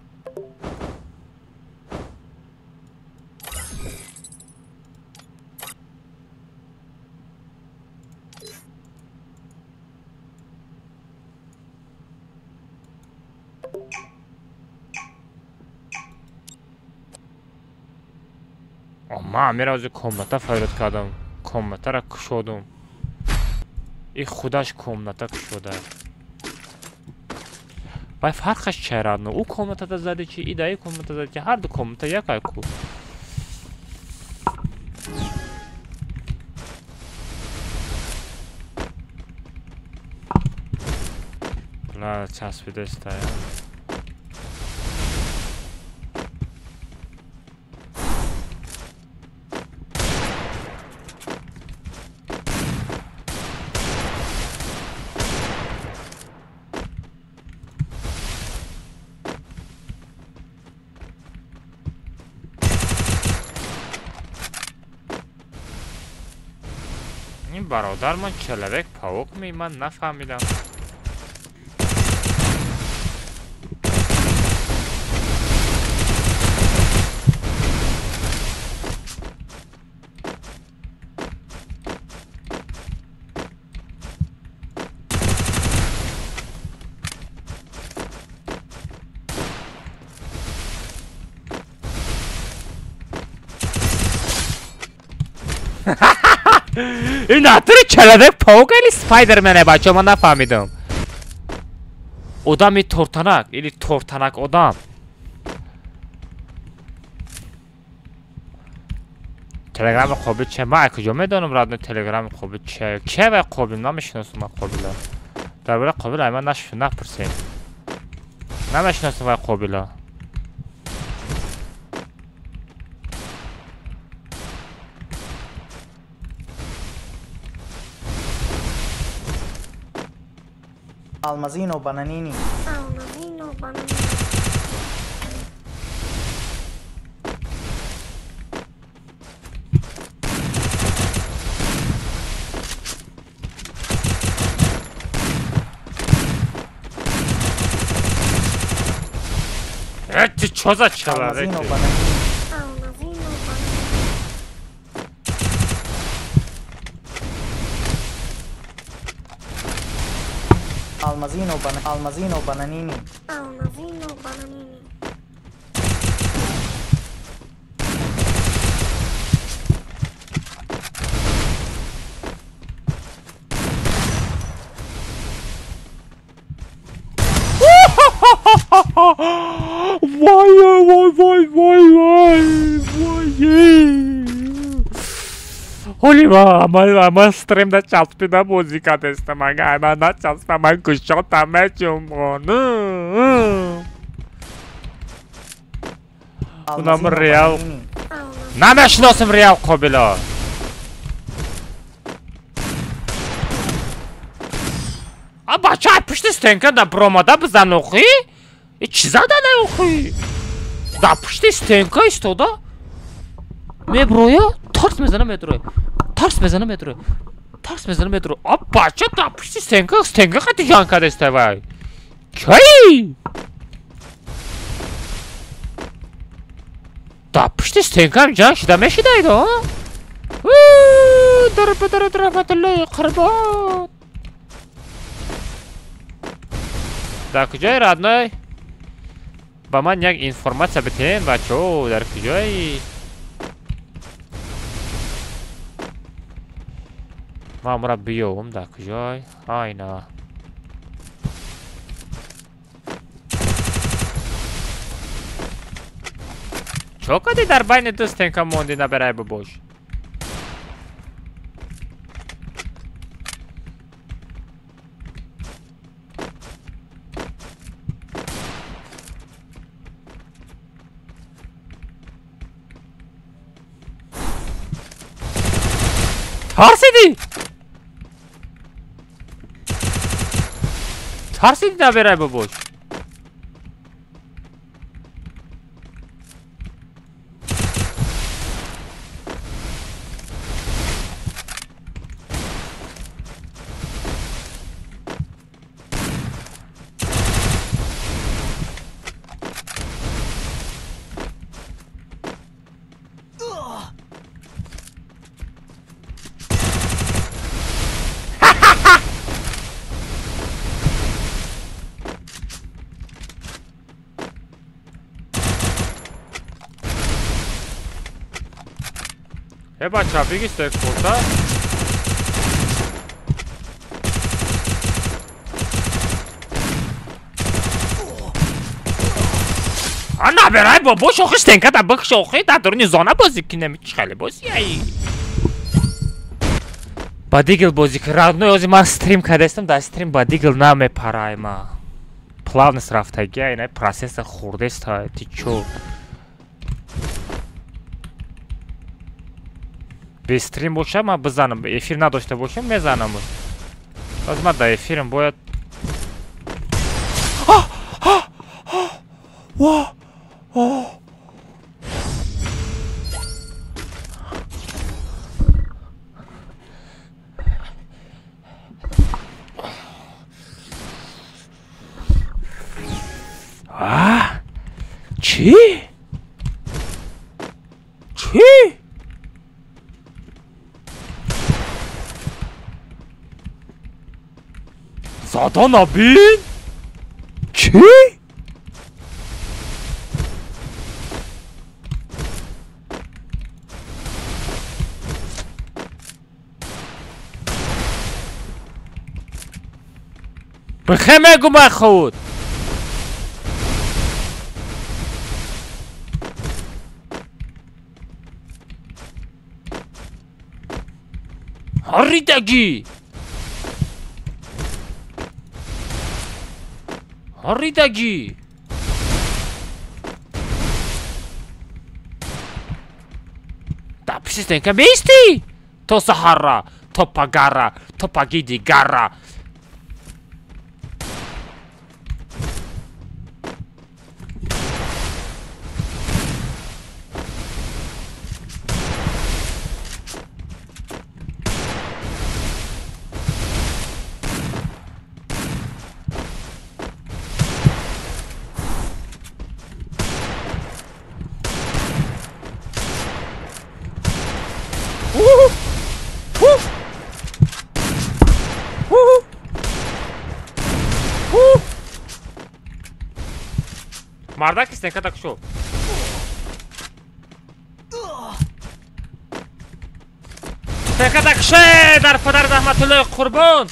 Ман амира ози комната файрод кардам. Комнатара кушодум. И худаш комната кушода. Вай фарқаш чера? Ӯ комнатада зади чи, и даи комната зади чи, ҳар ду комната якай ку. Бла, часпидестая. Бародар ман человек паук ми, ман нафаҳмидам. Ин натури человек паук или спайдермене бачо, ман нафаҳмидам. Одами тортанак или тортанак одам. Телеграми Қобил че? Ман куҷо медонам родной телеграми Қобил че? Ке вай Қобил? Намешиносам ман Қобила. Дар бораи Қобил ай ман напурсем. Намешиносам вай Қобила. Алмазино бананини. Алмазино бананини. Ты чё за человек? Алмазино бананини. Алмазино бананини. Алмазино бананини. Алмазино бананини. Вай, вай, вай, вай, вай, вай. Ҳоли ман стрим да часпида бозӣ кардестам. Агар ман начаспам, ман гӯшотам меҷумбон. Унам реал. Намешиносим реал Қобила. А бача пушти стенка да бромада бизан охи? И чӣ задана охи? Да пушти стенка истода? Меброя, тарс мезана медроя. Тарс мезана медроя. Тарс мезана медроя. А бача да пушти стенка, стенка қати ҷанг кардеста вай. Кай? Да пушти стенкам ҷанг шида мешидаида, а? дар падарат раҳматуллои қурбон. Дар куҷои родной? Ба ман як информатсия битен, бачаҳо, дар куҷои? Ман амра биёвам дар куҷой? Айна. Чо кади дар байни ду стенка монди набирай бобош? Тарсидӣ? Тарсидӣ набирай бобош? Э бача, бигист экспорта. А набирай бобо шохи стенка да бих шохи дар дуруни зона бозӣ кинем чӣ хеле бозӣ ай. Ба дигл бозӣ ки родной ози ман стрим кардастам, дар стрим ба дигл намепарай ма. Плавность рафтаги ай, на процессор хурдест ти чо. Бе стрим боша ман бизанам, эфир надошта бошам мезанам. Оз ман дар эфирам бояд. Чӣ? Чӣ? Задан набин? Чӣ? Бихе мегум ай худ. Ҳаридагӣ! Ҳаридагӣ! Дар пиши стенка меистӣ? То саҳарра, то пагарра, то паги дигарра. Мардак стенка так шо. Стенка так ше дар падар раҳматуллои қурбон.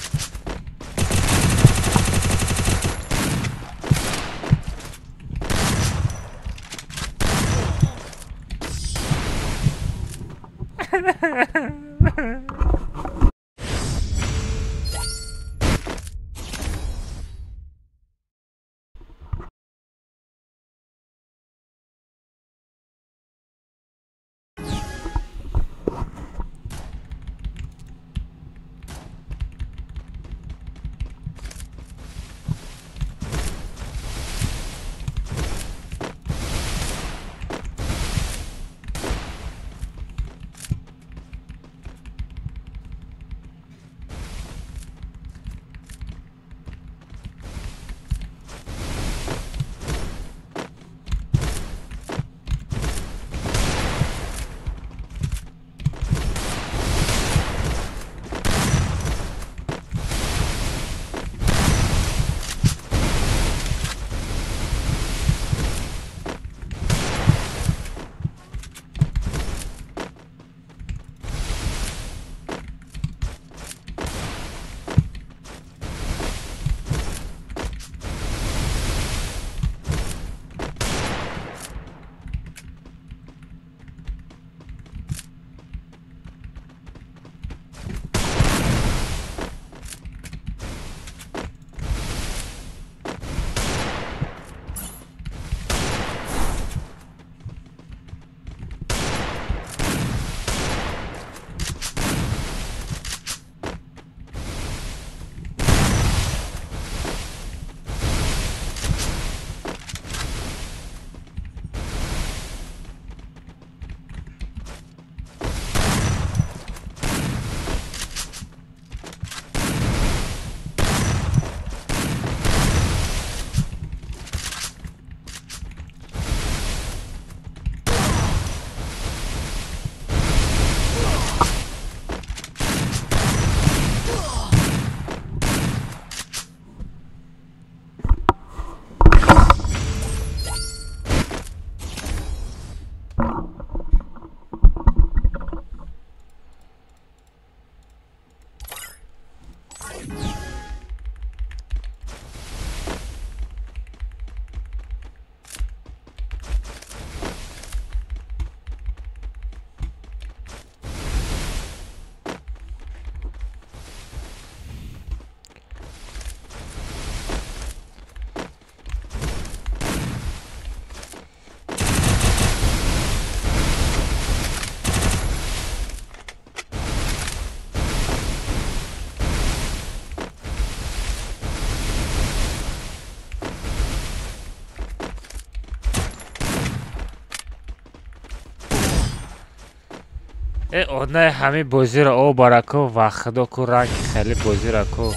Однаи ҳамин бозиро о барако ва худо ку ранги хеле бозиро ку.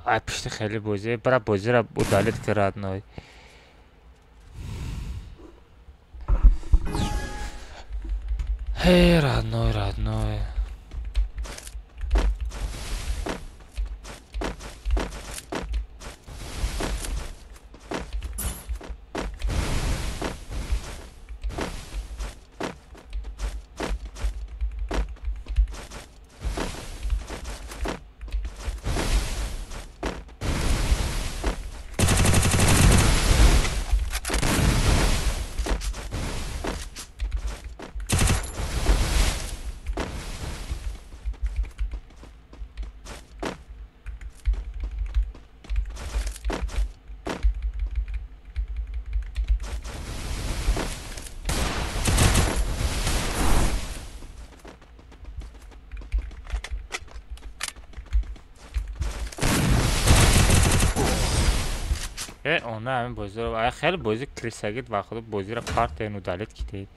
Ай пишти хеле бози, бара бозиро удалить ки родной. Эй, родной, родной. Она ҳамин бозиро хеле бози крисагид ва худо бозиро партен удалить кидед.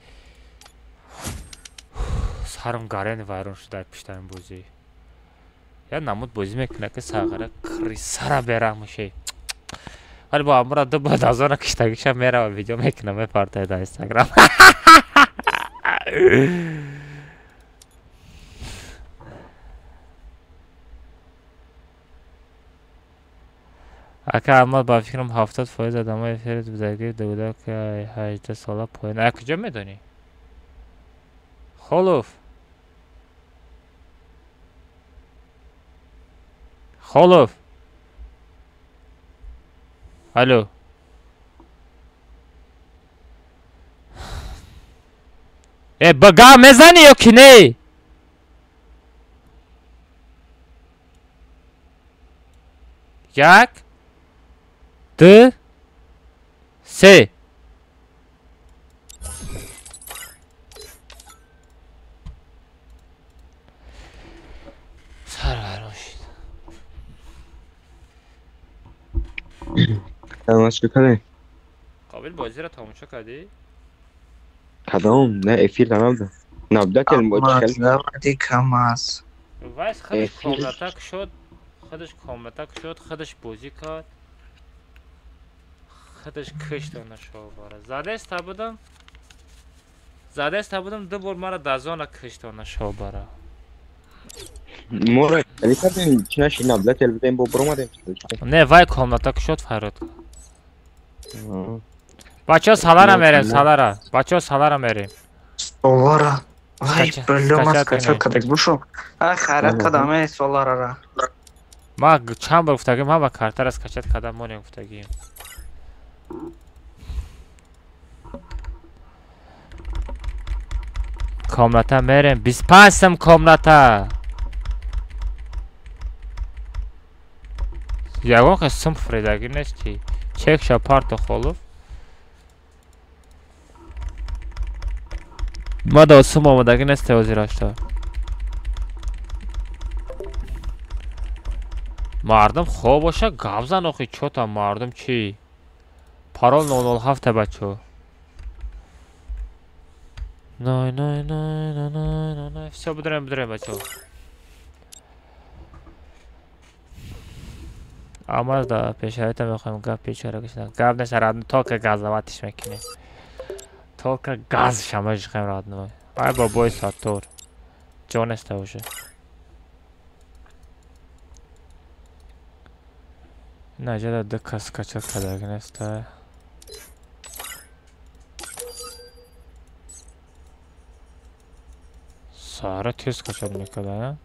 Сарам гарен вайрон шуда пишта ҳамин бозӣ. Я намуд бозӣ мекунад ки сағира крисара бераҳм мешавӣ. Вале бо амра ду бад аз она киштагиша мерава видео мекунам мепартояд дар Инстаграм. Ака Аҳмад ба фикрам 70% одамои эфири бузургии дуда ки 18 сола поён. А куҷо медонӣ? Холов. Холов. Алло. Э, ба гап мезанӣ ё ки не? Як, ду, се. Сар вайрон шид. Тамошо кардем. Қобил бозиро тамошо кардӣ? Кадом? Не, эфир набуда. Набуда ки Заводи КамАЗ. Вайс худаш комната кушод, худаш комната кушод, худаш бозӣ кард. Худаш кишт она шобара. Задаста будам. Задаста будам ду бор мара дазона кишт она шобара. Мора, али кардем, чи наши набуда телевизор бо бромадем. Не, вай комната кушод фарод. Бачаҳо салара мерем, салара. Бачаҳо салара мерем. Солара. Вай, бля, ма скачал кадак бушу. Ай, хайрат кадам, эй, соларара. Ма чанд бор гуфтагим, ҳама картара скачать кадам монем гуфтагим. Комната мерем, 25 сом комната. Ягон кас сум фредагӣ нести. Чек ша парто холов. Ма да сум омадагӣ нест ҳозирашта. Мардум хоб боша гап зан охи чота мардум чӣ? Парол 007 бачо. Най най най най най най. Всё бидурем бидурем бачо. Амаз да пешарита мехоҳем гап печара кишна. Гап нест родной, только газоватиш мекунем. Только газ шамажихем родной. Ай бобои Саттор. Ҷо неста уже. Наҷада ду кас качат кадаги неста. Сара тез качат мекарда,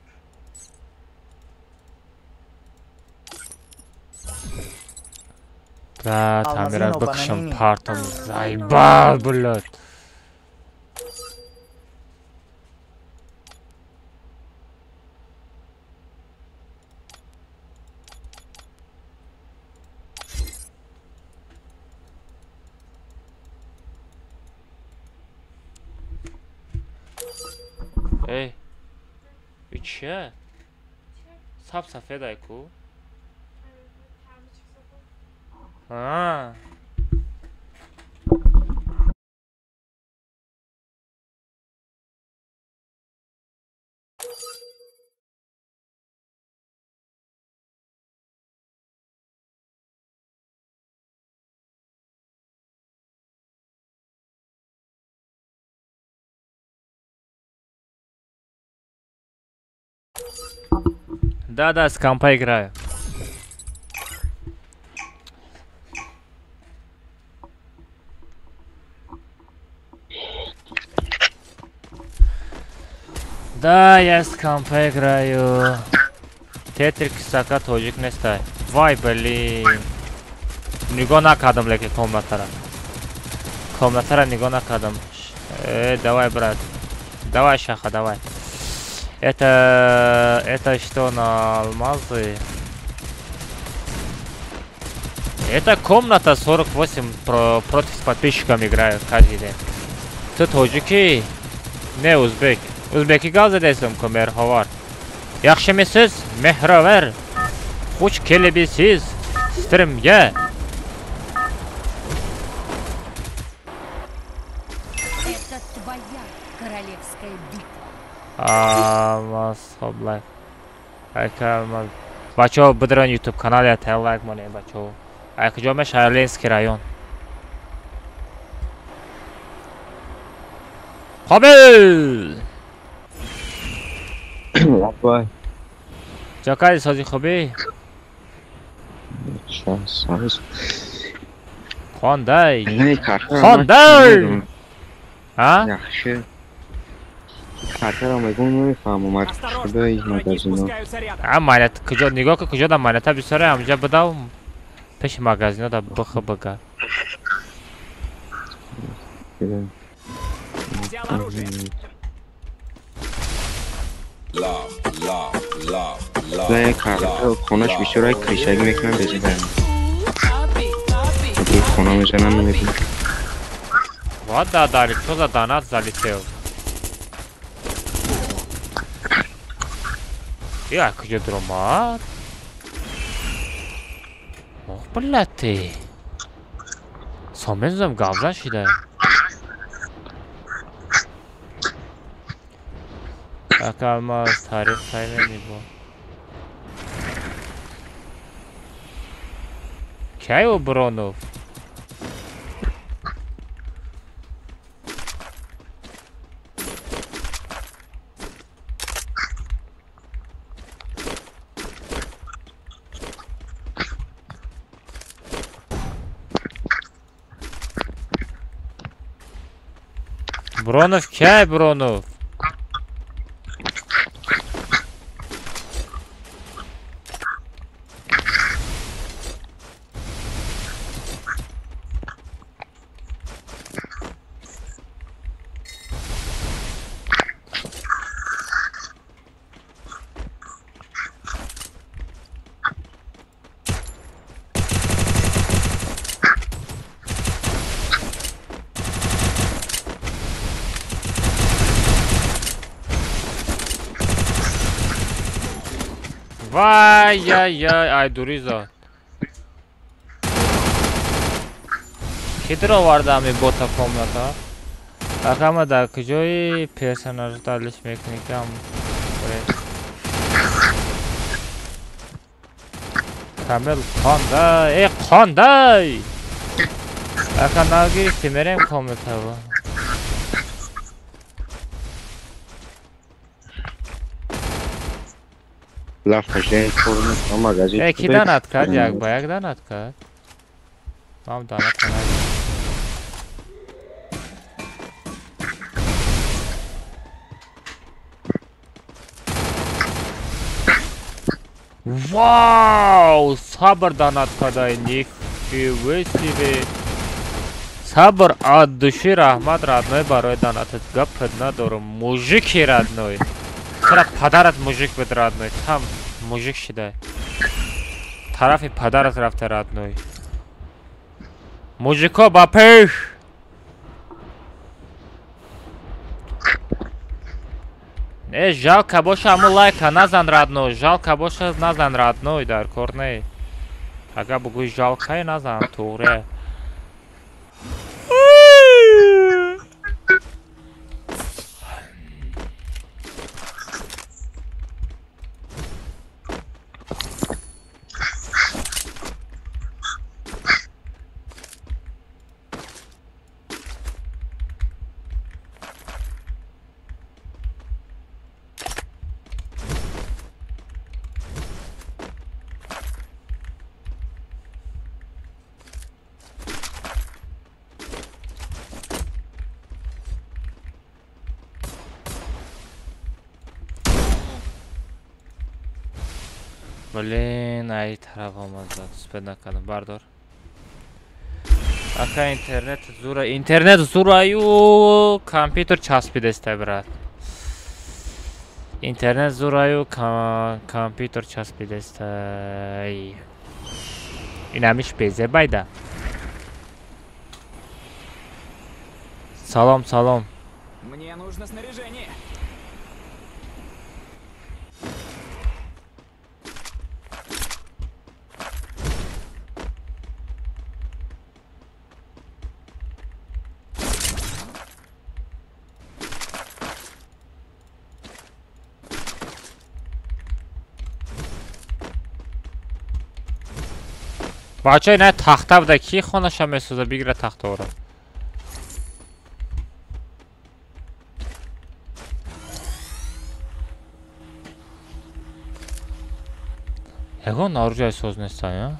Да, тамира бикшам партам заебал, блядь. Эй, и че? Саб сафедай ку? А. Да-да, с компа играю. Да, я с компа играю. Тетрик сака тоҷик нестай. Вай, блин. Нигоҳ накардам, лекин комнатара. Комнатара нигоҳ накардам. Давай, брат. Давай, шаха, давай. Это что на алмазы? Это комната 48 против с подписчиками играю каждый день. Ты тоҷики? Не, узбек. Узбеки гап задесам ку меҳровар. Yaxshimisiz, mehrovar? Xush kelibsiz strimga. Это твоя королевская битва. Алмаз, хоб лайк. Ака алмаз. Бачо, бидран YouTube канал я та лайк монем бачо. Ай куҷо мешава Ленинский район. Қобил! Вай. Чакаи сози хубӣ? Хондай. Хондай. А? Яхши. Картаро мегум намефаҳмам, ар худои магазино. А манат куҷо нигоҳ ку куҷо да маната бисёре ҳамҷа будав пеши магазино да бх бга. Не, карта хонаш бисёрай кришагӣ мекунам безидан. Хона мезанам намебинам. Вот да, дали, что за донат залетел? Я куҷо дуромад? Ох, блядь ты. Сомезам гавзан шида. Ака алмаз тариф саймени бо. Кай у Бронов? Бронов кай Бронов? Вай, яй, яй, ай дуриза. Ки дароварда ами бота комната? Акама дар куҷои персонаж далиш мекунӣ ки ам Камил қандай, э қандай! Ака нагирифти мерем комнатаво. Э, ки донат кард? Як ба як донат кард? Мам донат кард. Вау! Сабр донат кардай, нифига себе! Сабр от души раҳмат родной барои донатат. Гапат надорам. Мужики родной. Чара падарат мужик буд родной. Там мужик шида. Тарафи падарат рафта родной. Мужико ба пеш! Не, жалко боша аму лайка назан родной. Жалко боша назан родной дар кор не. Ага бугӯй жалкае назан туғре. Блин, ай тараф омад зад. Успед накардам. Бардор. Ака интернет зура, интернет зураю, компьютер часпидестай, брат. Интернет зураю, компьютер часпидестай. Инамиш безе байда. Салом, салом. Мне нужно снаряжение. Бача ина тахта буда, ки хонаша месоза, бигира тахтаро. Ягон оружие соз нестан, я?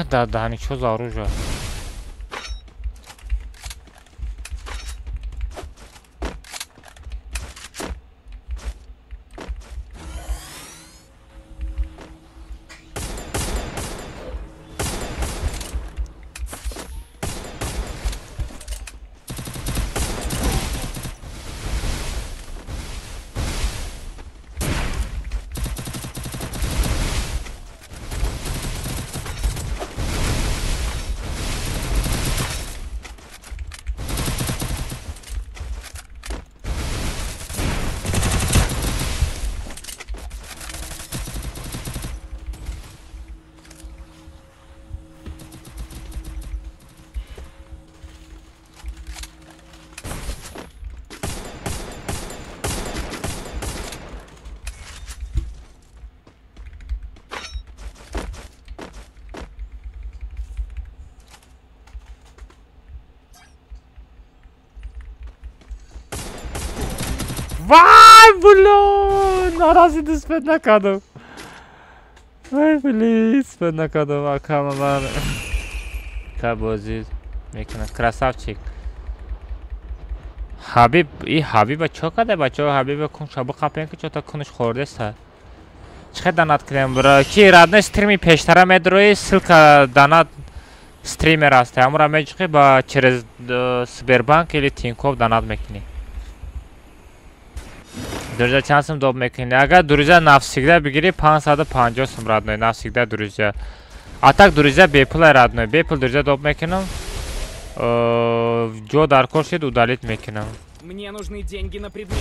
Да, да, ничего за оружие. Вай, бля, нарази успед накардам. Вай, бля, успед накардам. Акама ман та бозӣ мекунад. Красавчик. Ҳабиб, и Ҳабиба чо карда, бачаҳо? Ҳабиба кун шабу қапен ки чота кунш хӯрдеста. Чӣ хел донат кунем, бро? Ки родной стрими пештара медрои, ссылка донат стример аст. Ҳамура меҷиқӣ ба через Сбербанк или Тинькофф донат мекунӣ. Друзья, чанд сум доб мекунӣ? Агар друзья навсегда бигирӣ, 550 сум, родной, навсегда друзья. А так друзья бепул родной, бепул друзья доб мекунам. Ҷо дар кор шид, удалить мекунам. Мне нужны деньги на предмет.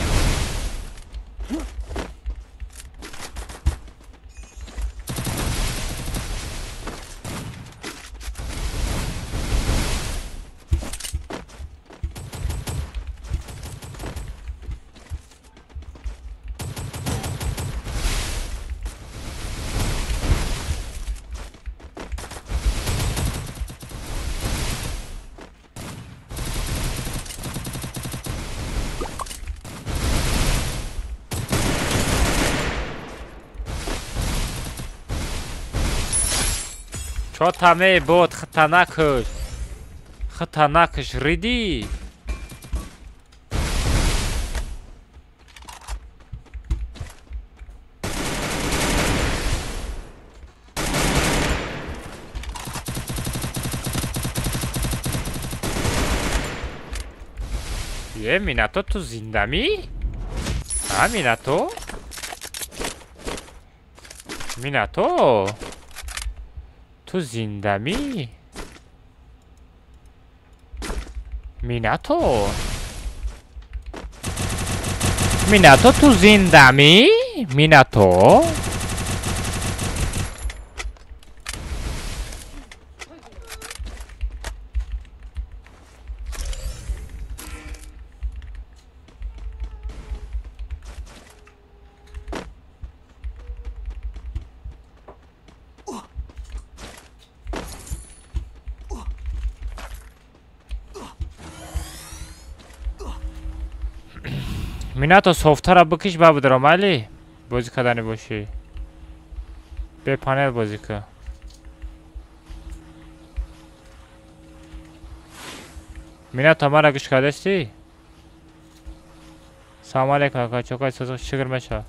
Чо таме бот хата накуш. Хата накуш риди. Е, Минато, ту зиндами? А, Минато? Минато? Ту зиндами? Минато? Минато, ту зиндами? Минато? Минато софтара бикиш ба бидорам али? Бозӣ кардани бошӣ. Бе панел бозӣ кун. Минато мара гӯш кардасти? Салом алейкум ака, чокай созо шукр меша.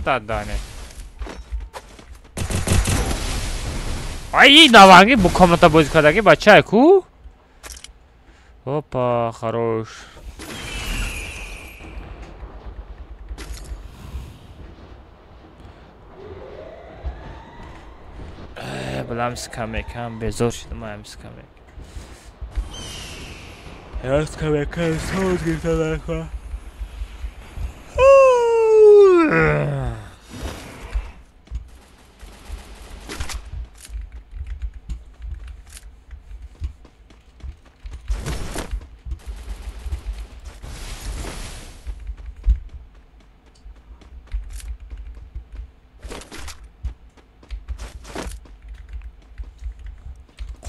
Дане. Ай, наванги бу комната бозӣ кардаги бача ку? Опа, хорош. Балам скамекам безор шудам ам скамек. Я скамекам соз гирифта.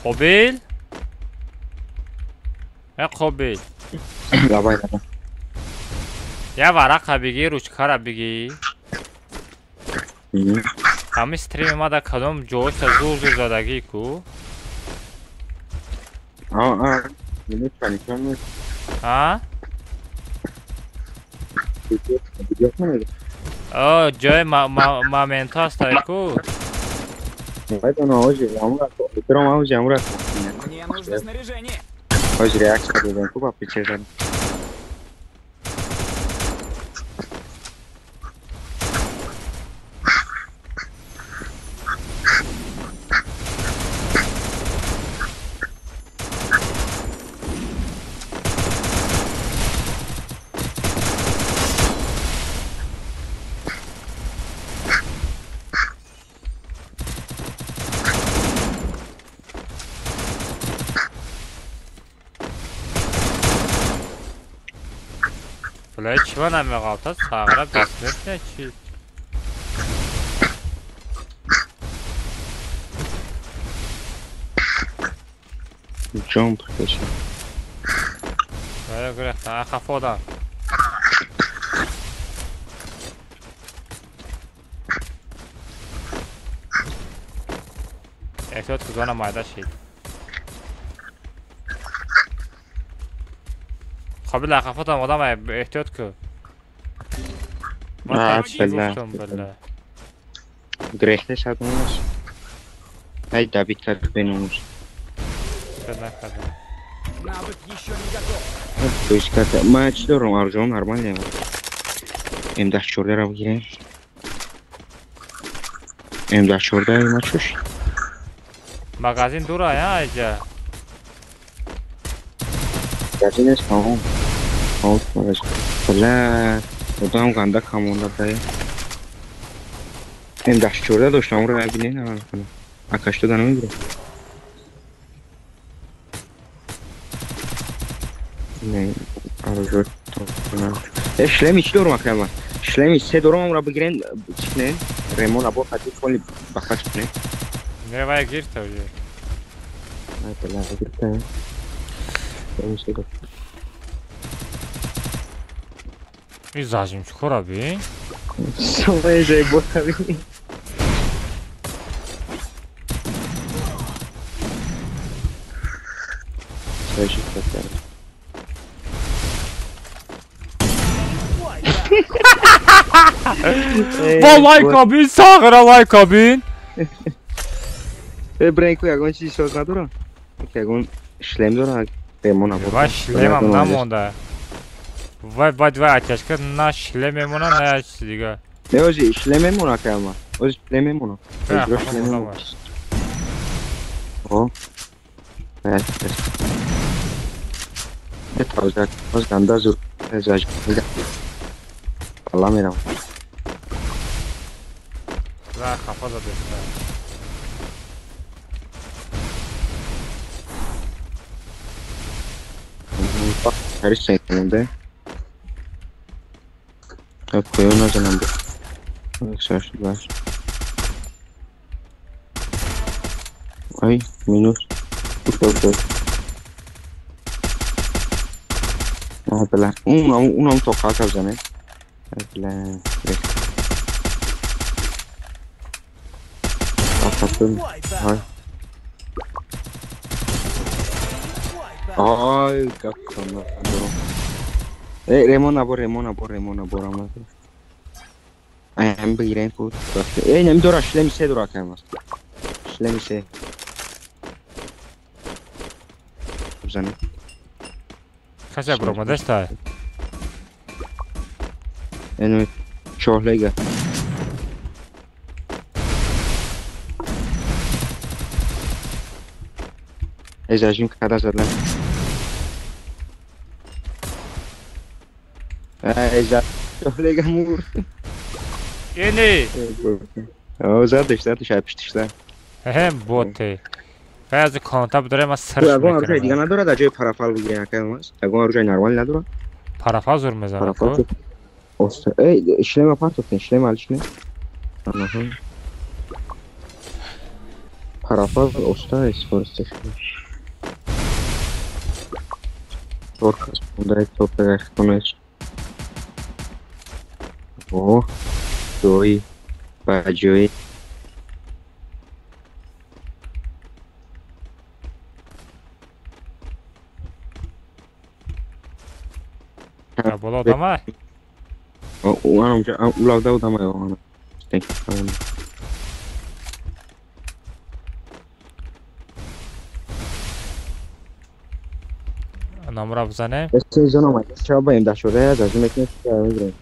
Қобил? Э Қобил. Давай, давай. Я варақа бигӣ, ручкара бигӣ. Ҳамин стрими ма дар кадом ҷоша зур зур задагӣ ку? А? О, ҷои моментҳо ҳастай ку? Мне нужно снаряжение. Бля, чего нам меғалтад? Сағра бессмертная чи? Джамп, короче. Бля, гурехта, хафода. Эҳтиёт кузона майда шид. Қобил хафотам одам эҳтиёт ку. Ман Грехте шадумаш. Ай добить кард беномус. Навык еще не готов. То есть как матч дором аржон нормально. М14 ро бигирем. М14 матчуш. Магазин дура я айҷа. Магазинаш тамом. Бля, одам ганда камонда бля. М14 доштам, онро бибинед. Акаш дода намегирам. Не, аржо. Шлеми чӣ дорум акама? Шлеми се дорум онро бигирен, чӣ кунем? Ремон або хати фоли бахаш кунем. Не, вай гирта уже. Ай, бля, гирта. И зажим чӣ би? Самое заеботави. Ва лайка бин, сағра лайка бин. Э, брейку ягон чизи соз надорам? Ягон шлем дорам, ремон або. Ва шлемам намонда. Вай вай вай атяшка на шлем мемона, на чизи дига. Не, ози шлем мемона кама. Ози шлем мемона. Ози шлем мемона. О. Это оз ганда зур. Заж. Алла мерам. Ла хафа задеста. Қариш сенкамонда. Поён назанам. 188. Ай, минус. Ушел. Бля. Унам тоқа кабзане. Бля. Ай. Ай, как там. Эй, Ремона бор. Ай, ам бигирем ку. Эй, нем дора шлем се дора каймас. Шлем се. Бзане. Кася бромадашта. Эну чоҳлега. Эй, зажим када задлам. Эй, чоҳлега мур. Эни. О, задаш, ай пиштишда. Ҳем боте. Аз конта бидорем аз сарш мекунам. Ягон оружие дига надорад, дар ҷои парафал бигирем акай мас. Ягон оружие нормал надорад. Парафал зур мезанад. Парафал. Эй, шлема партофтен, шлема алишне. Аҳа. Парафал оста истифода Торкас бундай топе хонаш. О, дои, баҷои. Боло одамай? Улавда одамай оғана. Номра бизанем. Зона майда шуда, зажим мекунем, мегирем.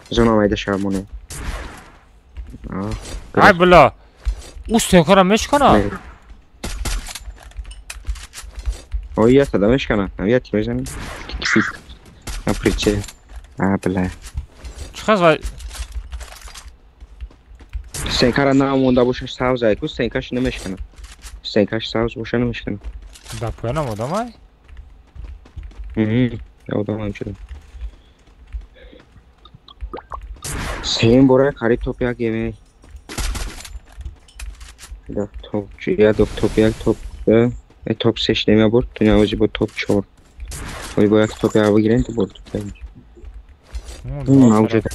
Зона майда шавмоне. Ай бля. У стенкара мешкана. Ой, я тогда мешкана. Я тебе мезанем. На приче. А, бля. Чӣ хаз Стенкара намонда боша сабз ай ку стенкаш намешкана. Стенкаш сабз боша намешкана. Да поёнам одамай? Одамай чудо. Сеюм бора қариб топ як еме. Топ я топ як топ топ сеш немя бурд, дунявози бо топ чор. Ой, бо як топ як бигирем то бурд. Мавҷуд.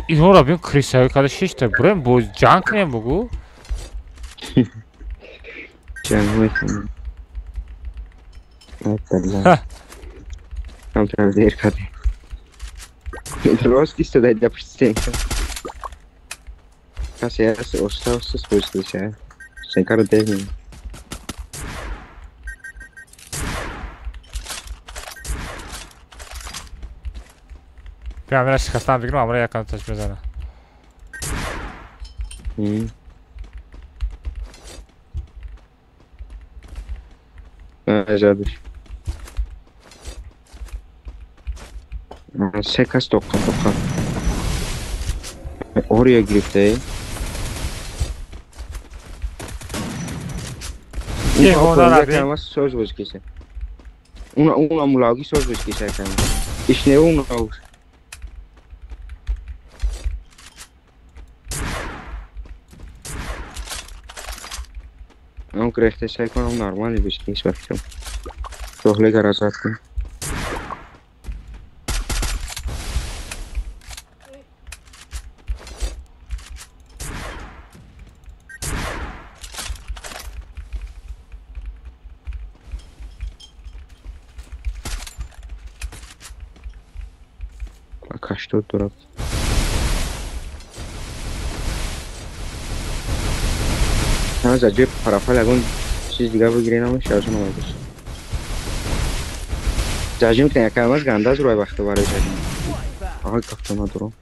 Инҳоро бин крисаҳои када шишта бурем бо ҷанг кунем бугу. Ҷанг мекунем. Камтар дер кардем. Рост истода дар пушти стенка. Касе ҳаст оста оста споистиша. Стенкаро дер мекунем. Бیا амира шикастан бигирам, амира якам таш мезана. Задаш. Се кас тоқа тоқа. Ория гирифте. Соз боз кисе. Уна мулаги соз боз кисе кам. Ишне уна. Он грехте сай кунам нормали бишкис вақтам. Шоҳле гаразат кун. Каштод дорад. Аз аҷиб парафал ягон чиз дига бигирем намеша аз он омадаш. Зажим кунем якам аз гандаз рӯй вақта барои зажим. Аҳай кафта надорам.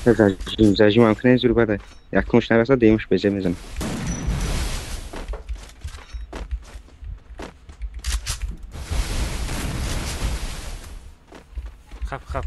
Зажим, зажим ҳам кунем зур бада. Якумш нарасад, дуюмш безе мезанам. Хап хап.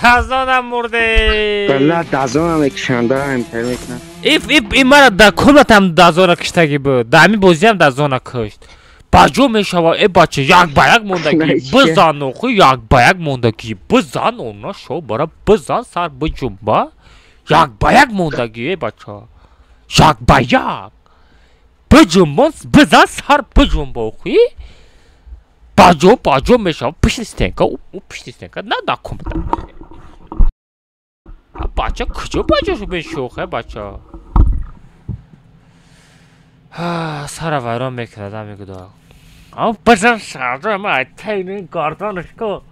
Дазона мурде. Бля, дазона мекушанда, ам мекунам. И мара да комнатам дазона киштаги буд. Да ҳамин бозиам дазона кушт. Баҷо мешава, э бача, як ба як мондагӣ. Бизан охи, як ба як мондагӣ. Бизан она шо бара бизан сар биҷумба. Як ба як мондагӣ, э бача. Як ба як. Биҷумбон, бизан сар биҷумба охи. Баҷо мешава, пишти стенка, у пишти стенка, на да комната. Бача куҷо баҷо мешохе бача? Сара вайрон мекунад амигудо. Бизан сардо ма тайни гарданаш ко.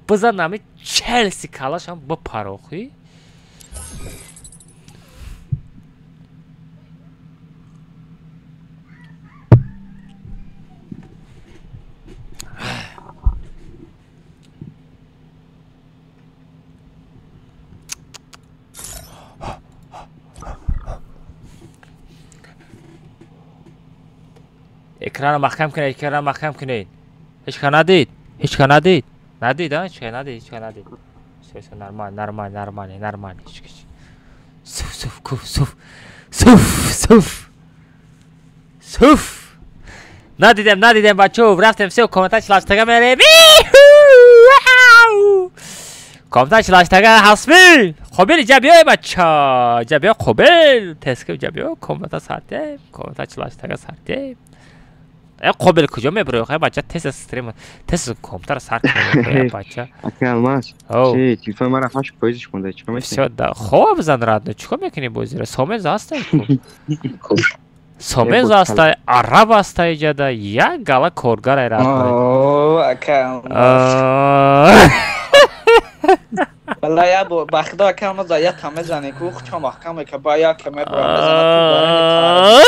Бизан ами Челси калашам бипарохи. Экрана маҳкам кунед, экрана маҳкам кунед. Ҳеч ка надид, ҳеч ка надид. Надид, а? Ҳеч ка надид, ҳеч ка надид. Всё, всё, нормально, нормально, нормально, нормально. Ҳеч ка. Суф, суф, куф, суф. Суф, суф. Суф. Надидем, надидем, бачо. Рафтем, всё, комментар чилаштага мерем. Комментар чилаштага ҳасми. Қобил иҷа биёй, бача. Иҷа биё, Қобил. Теска иҷа биё, комментар сартем. Комментар чилаштага сартем. Қобил куҷо мебурӣ? Хай бача, тез стрим, тез компютер сар кун, бача. Ака Алмаз, чи телефон мара 8% монда, чикор мекунӣ? Всё, да, хоб зан радно, чикор мекунӣ бозиро? Сомез ҳастай ку. Сомез ҳастай, араб ҳастай иҷада, як гала коргар ай радно. О, ака Алмаз. Валла я ба худо ака Алмаз я таме зане ку, хуча маҳкам мека, ба я каме бура мезана ку барани.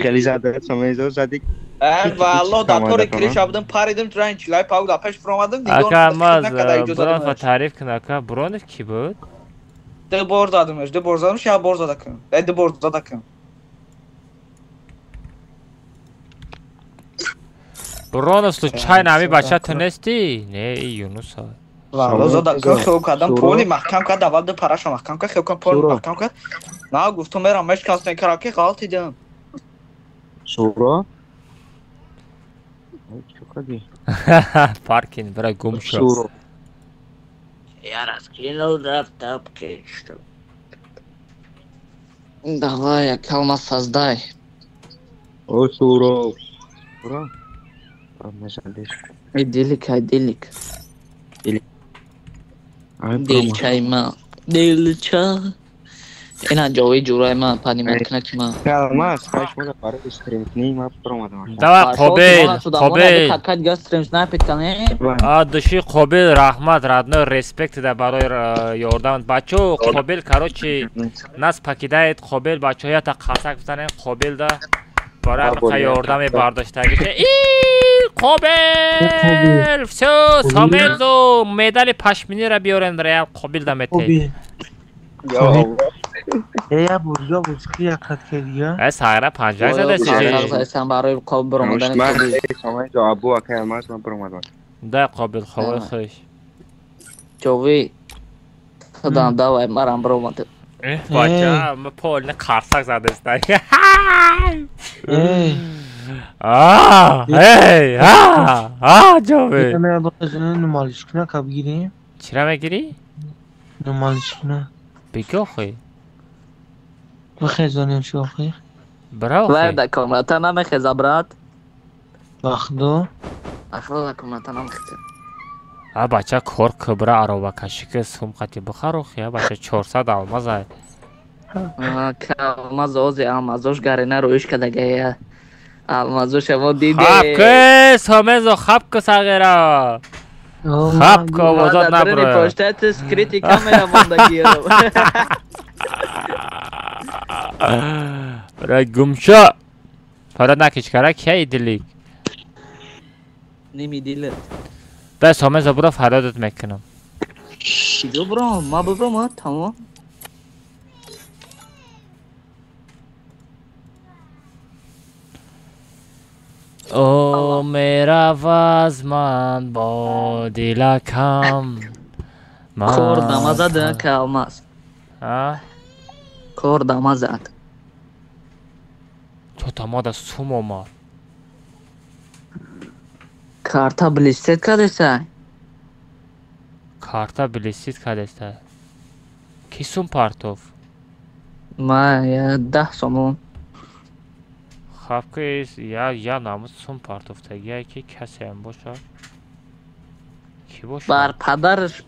Хеле зада, Сомезо зади. Валло дар тори криша будам, паридим, трайн чилай паук дар пеш фуромадам, нигоҳ Ака Алмаз, Бронов таъриф кун, ака, Бронов ки буд? Ду бор задамаш, ду бор задамаш, як бор зада кун. Ду бор зада кун. Бронов случайно ҳами бача ту нести? Не, и Юнус. Валло зада кун, хел кардам, поли маҳкам кард, аввал ду параша маҳкам кард, хел кардам, поли маҳкам кард. На, гуфтум, мерам, мешкастен караки, ғалтидам. Суро? Паркин, бра, гум шо. Я раскинул тапки, что. Давай, Акалма, создай. О, Суро. Суро? Иделик, иделик. Дилчай ма. Дилча. Ина ҷои ҷураи ма панимат кунад ки ма. Алмаз, хаш мода барои стрим кунӣ, ма баромадам. Давай, Қобил, Қобил. Какат га стрим снайпит кане? А души Қобил, раҳмат, родной, респект да барои ёрдам. Бачо, Қобил, короче, нас покидает Қобил, бачо, ята қасак бизанем Қобил да барои ёрдами бардоштагӣ. И Қобил, всё, Сомезо, медали пашминира биёрен реал Қобил да метед. Я бурга бузки як хат кардия. Э сагра 50 зада си. Сан барои қоб баромадан. Сомезо абу ака Алмаз ман баромадам. Да Қобил ховой хуш. Ҷови. Худам давай марам баромадам. Э бача, ма пол не қарсак задастай. Эй. А, эй, а, а ҷови. Ман нормалиш куна каб гирим. Чира мегири? Нормалиш куна. Бигӯ охи. Бихезонем шо охи. Бра охи. Вай да комната намехеза, брат. Вахдо. Ахло да комната намехеза. А бача кор кибра аробакашӣ ки сум қати бихар охи, а бача 400 алмаз ай. Алмаз ози алмазош гарина рӯиш кадагая. Алмазош мо диде. Хаб ки Сомезо хаб ки сағира. Хаб ки овозот набро. Поштат скрити камера мондагиро. Бра гумшо. Фарад накиш кара кия идилик. Ними дилат. Да Сомезо буро фародат мекунам. Чиҷо бурам? Ма бубрам, тамом. О мераваз ман бо дилакам. Кор дама зад, ка алмаз. А? Кор дама зад. Чо тамада сум омад? Карта блистет кадеса? Карта блистет кадеса. Ки сум партов? Ма я 10 сомон. Хаб ки я намуд сум партовтагия ки касеам боша. Ки боша? Бар падарш.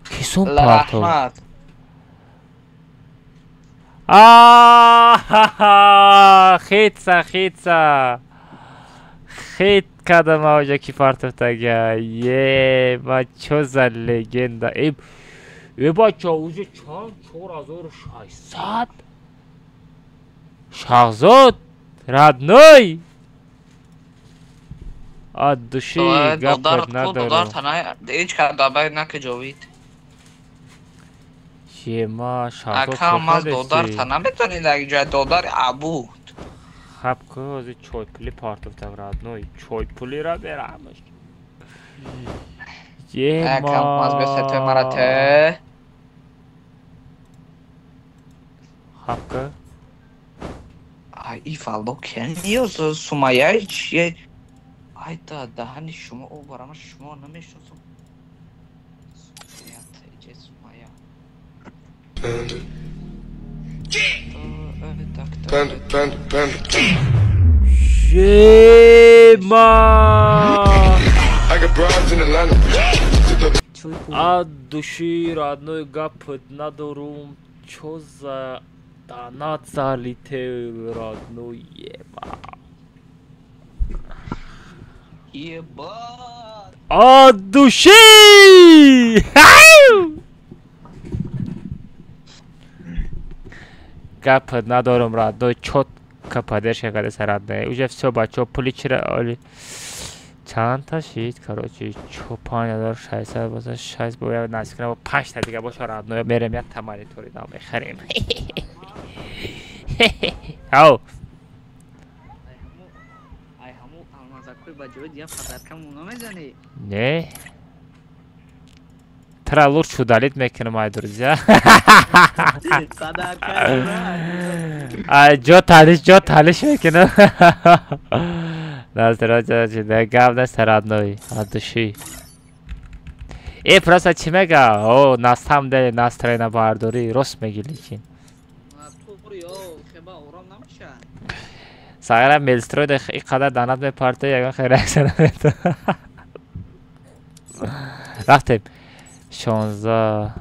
Ки сум партов? Хитса, хитса. Хит кадам оҷа ки партовтагия. Е, ма чо за легенда. Э, бача, уже чанд? 4600? Шахзод, родной! От души гап надорам. Ема, Шахзод Ака, додар та наметони дар ҷоя додар абуд. Хаб ки ҳозир чойпули партовтам, родной. Чойпулиро берамаш. Ака, алмаз бесете марате. Хаб ки? Ай, и вало кениё Сумая чие? Ай да, даҳани шумо о барама шумо намешносам. Сумая, теҷе Сумая. Panda. Panda, panda, panda. Ема! I got broads in Atlanta. От души, родной, гап надорум. Чо за донат залетел, родной, ема. Ебать! От души! Гап надорум, родной, чётко поддержка кадеса, родной. Уже всё, бачо, пули чира, оли. Чанд та шид, короче, чо 5600 боса, 6 бояд наздик кунам, 5 та дига боша, родной, мерем як та монитори нав мехарем. Ау. Ай, ҳаму алмазакҳои ба ҷои дига падаркаму намезанӣ? Не. Тра лучше удалить мекунам, ай, друзья. Ай, ҷо талиш мекунам. Наздироҷа, гап нест, родной, от души. Э, просто чӣ мега? О, на самом деле настроена бардорӣ, рост меги, лекин. Сағира мелстрой ин қадар донат мепарто, ягон хел реаксия намета. Рафтем. 16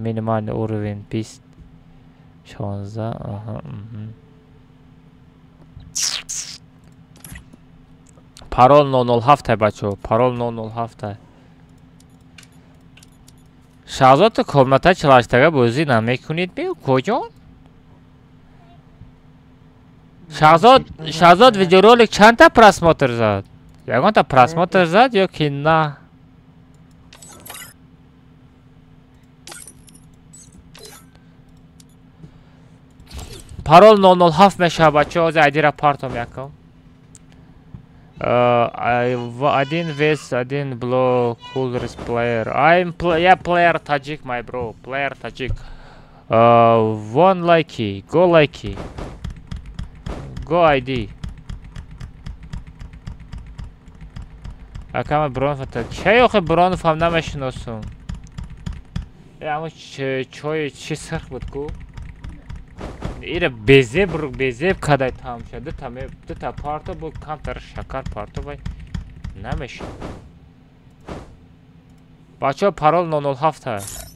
минимальный уровень 20 16 аҳа. Парол 007 бачо, парол 007. Шаҳзод, ту комната 48-тага бозӣ намекунед ми куҷон? Шаҳзод, Шаҳзод, видеоролик чандта просмотр зад? Ягонта просмотр зад ё ки на? Парол 007 мешавад, бачо, ҳозир айдира партом якам. Один вес, один блок, cool player. I'm я player таджик, my bro, player таджик. One like, go like. Go ID. Акама Бронов та. Чай охи Бронов ҳам намешиносум. Э, ҳамо чой чи сирх буд ку? Ира безеб безеб кадай тамша. Дута парто бу камтар шакар парто вай намешин. Бачаҳо, парол 007.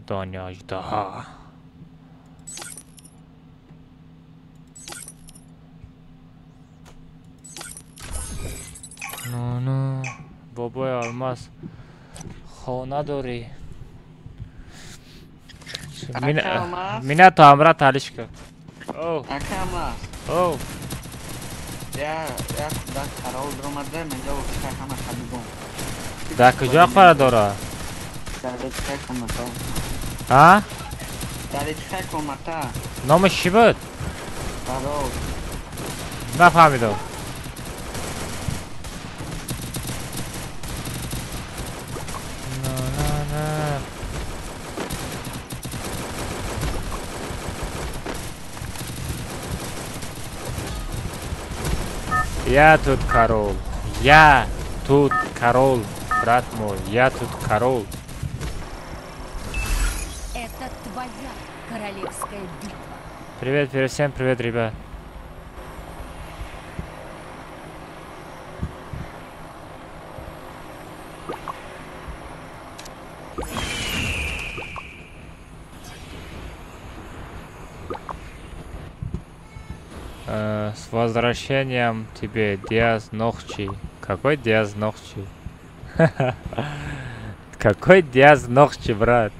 Донёш да. Ну, бобои алмаз хона дорӣ. Мина то амра талишка. О. Ака алмаз. О. Я да караул дромада, менга ӯчка ҳама хабигом. Да куҷо қара дора? Дар комната. А? Дар комната. Номаш чӣ буд? Караул. Нафаҳмидам. Я тут король. Я тут король, брат мой. Я тут король. Это твоя королевская битва. Привет, привет, всем привет, ребят. С возвращением тебе, Диаз Нохчи. Какой Диаз Нохчи? Какой Диаз Нохчи, брат?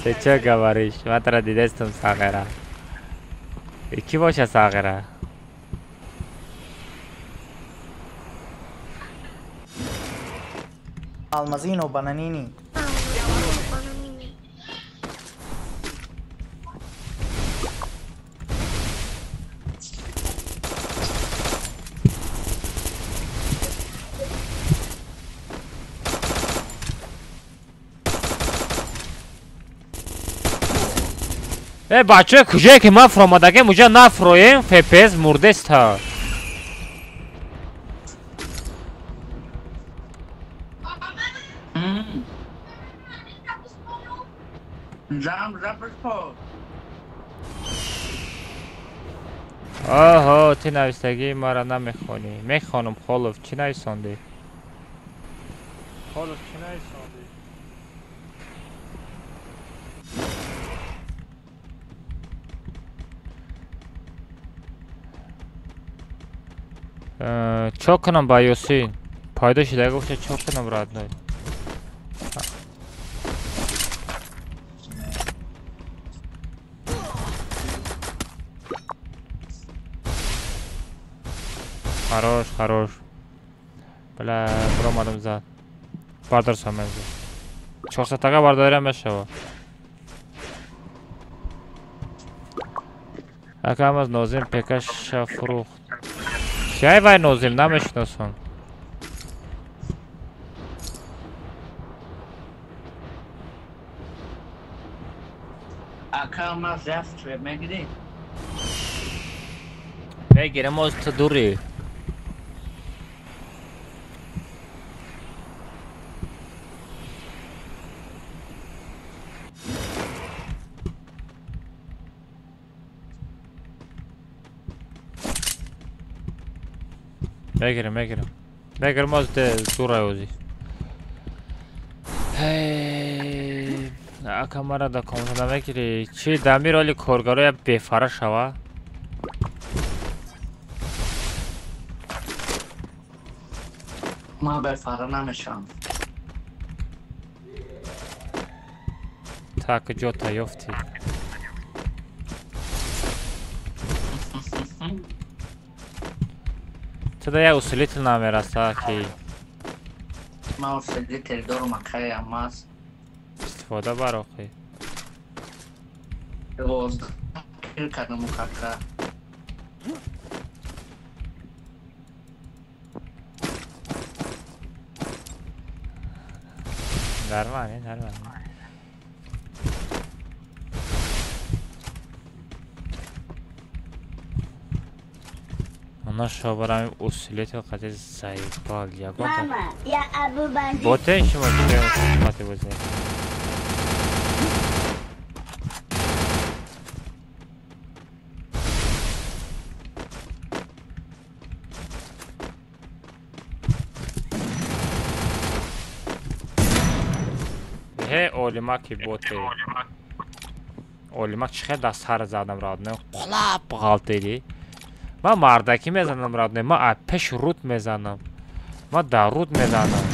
Ты чё говоришь? Матра дидестум сагера. И ки боша сагера? Алмазино бананини. Э, бачаҳо, куҷое ки ман фуромадагем, уҷа нафуроем, ФПС мурдеста. Оҳо, ти навистагии маро намехонӣ. Мехонам, Холов, чӣ нависондӣ? Холов, чӣ нависондӣ? Чо кунам ба Ёсин? Пайдо шуда гуфта чо кунам, родной? Хорош, хорош. Бля, буромадам зад. Бардор самен зад. Чорсатага бардорям мешава. Акам аз Нозим пекаша фурӯхт. Чай вай Нозим намешиносам. Ака алмаз ястреб мегирӣ? Мегирам, оз ту дурӣ. Мегирам, мегирам. Мегирам, оз те дурай ози. Эй, ака мара да комната намегирӣ. Чӣ дамир оли коргароя бефара шава? Ма бефара намешавам. Так ҷота ёфтӣ. Туда як усилитель намераса ки. Ман усилитель дорум акай Алмаз. Истифода бар охи. 12 кил кардам кака. Нормально, нормально. Она шобарами усилитель қати заебал ягон. Мама, я Абу Бандит. Ботен шумо чӣ қати бозӣ. Ҳе олимаки боте. Олимак чӣ хел дар сар задам родной. Қулап ғалтиди. Ман мардакӣ мезанам родной. Ман аз пеш руд мезанам. Ман дар руд мезанам.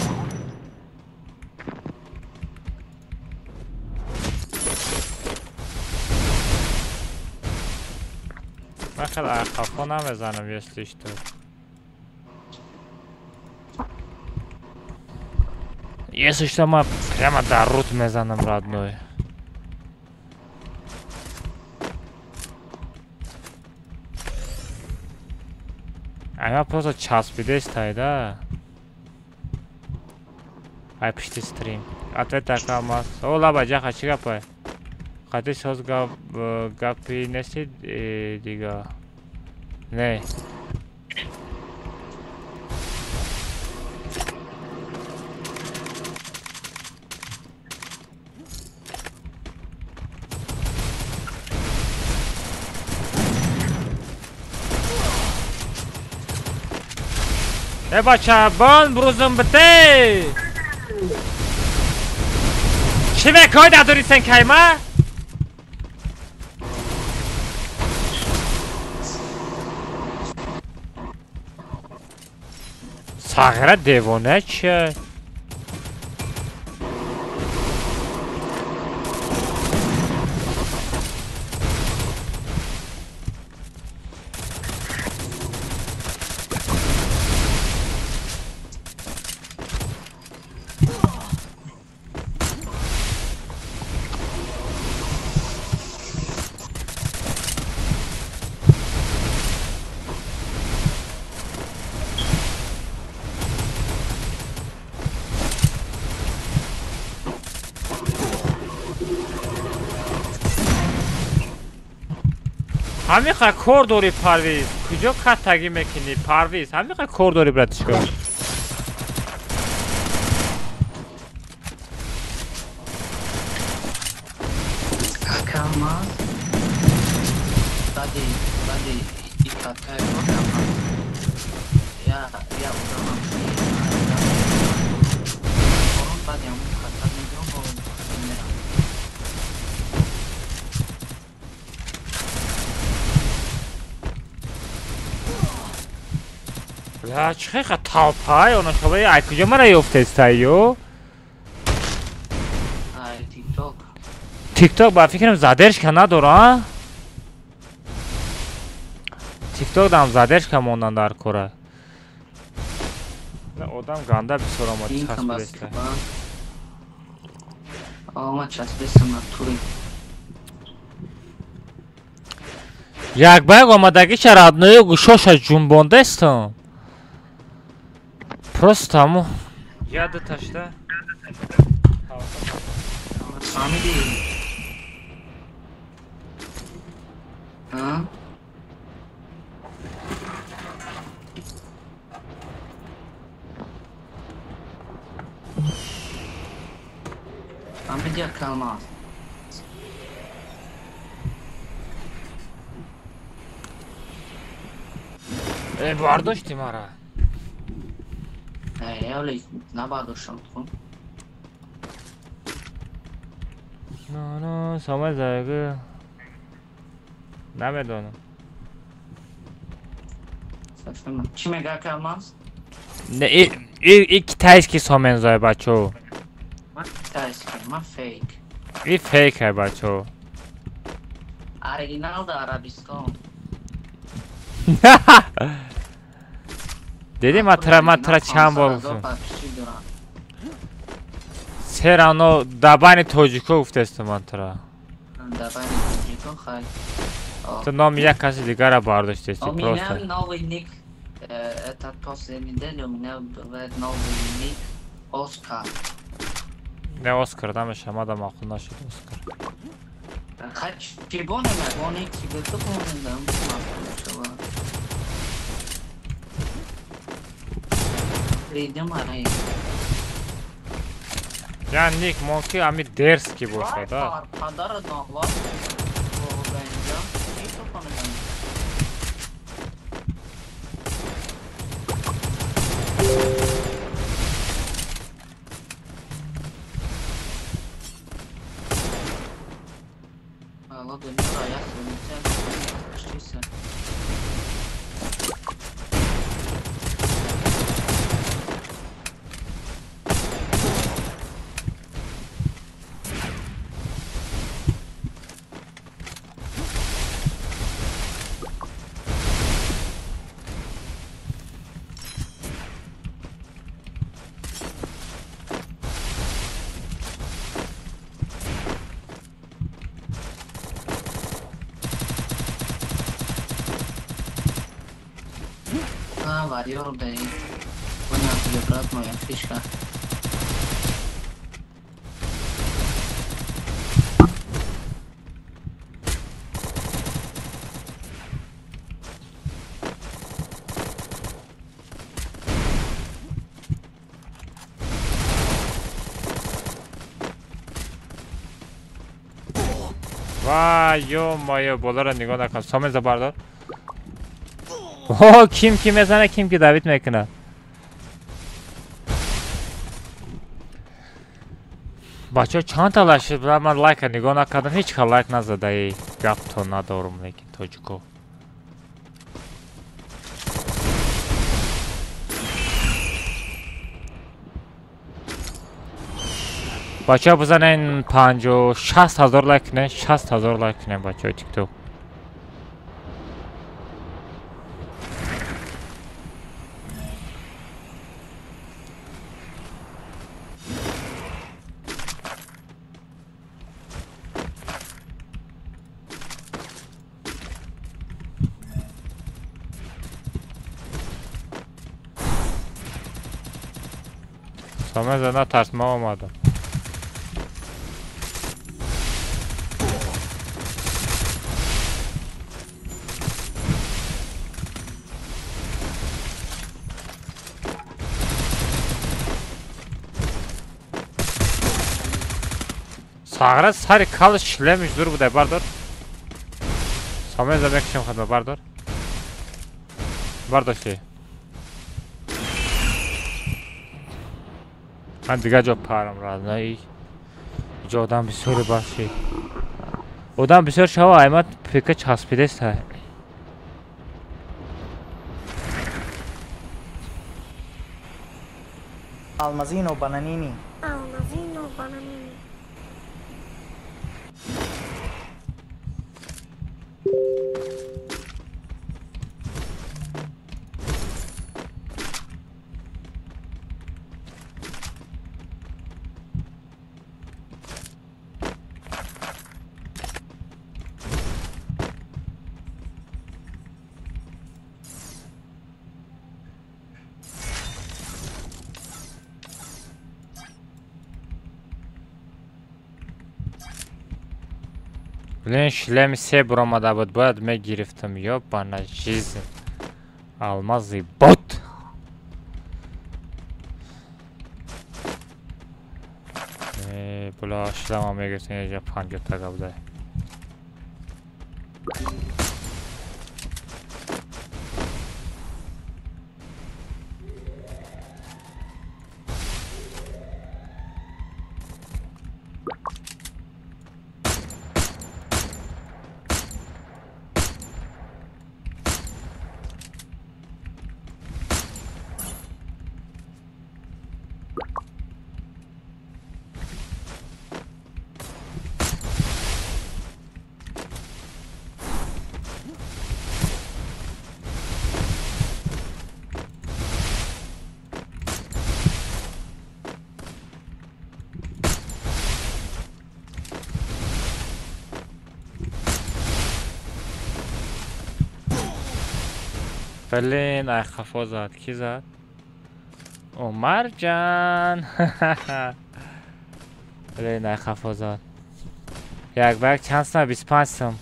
Ман хеле аз қафо намезанам, если что. Если что, ман прямо дар руд мезанам родной. Ама просто часпидестай да. Ай пишти стрим. Ответ така Алмаз. О лаба ҷаха чӣ гапай? Қати соз гапи нести дига. Не. Э бача, бон брузум бите! Чӣ мекои дар дури сенкайма? Сағира девона чия? Ҳамиқа кор дорӣ Парвиз? Куҷо каттагӣ мекунӣ Парвиз? Ҳамиқа кор дорӣ братишка? Ака Алмаз. Баъди и каткаи кор я одамам баъди ҳамон катка мегирам бо мерам. Бля, чӣ хел талпай она шабаи ай куҷо мара ёфтестаю? Ай TikTok. TikTok ба фикрам задержка надора, а? TikTok дам задержка мондан дар кора. Одам ганда бисёр омад часпидаста. Омад часпидаста натури. Як ба як омадагиша родною гӯшоша ҷунбондестам. Просто ҳамо яда ташта. Фаҳмидӣ? А? Фаҳмидӣ ака Алмаз? Э, бардошти мара. Э, набардоштам ту. На, самай зайгы. Намедонам. Чӣ мега ака Алмаз? Не, и китайский сомензай бачо. Ман китайский, ман фейк. И фейк ай бачо. Оригинал да Арабистон. Диди матра чанд бор гуфтам. Серано дабани тоҷико гуфтесту ман тура. Дабани тоҷико хай. Ту номи як каси дигара бардоштести просто. У меня новый ник. Это после недели у меня бывает новый ник Оскар. Не Оскар, намеша, мада маъқул нашуд Оскар. Хай чибоне ма, он ник тебе то помню, да, придумай. Я ник мумкин ами дерзкий бошад, да? Падар нохла. Варьор, да и понял тебе, брат, моя фишка. Вай, ё-моё, болара нигоҳ накун. Сомеза бардор. О, ким ки мезана, ким ки давид мекунад. Бачаҳо чанд та лайк шуд? Ман лайка нигоҳ накардам, ҳеҷ ка лайк назадаи. Гапто надорум, лекин тоҷико. Бачаҳо бизанен 50-60 ҳазор лайк кунен, 60 ҳазор лайк кунен бачаҳои TikTok. Самеза натарс, ма омадам. Сағра сари кал шлемиш дур будай, бардор. Самеза мекшем хадма, бардор. Бардошти. Ман дигар ҷо парам радна и ҷо одам бисёре баши. Одам бисёр шава аймат пека часпидеста. Алмазино бананини. Алмазино бананини. Блин, шлеми се буромада буд, бояд мегирифтам. Ёбана жизнь. Алмази бот. Бля, шлема мегирифтам, инҷа 50 тага буда. Блин, ай хафо зад. Ки зад? Умарҷан. Блин, ай хафо зад. Як ба як чанд сум? 25 сум.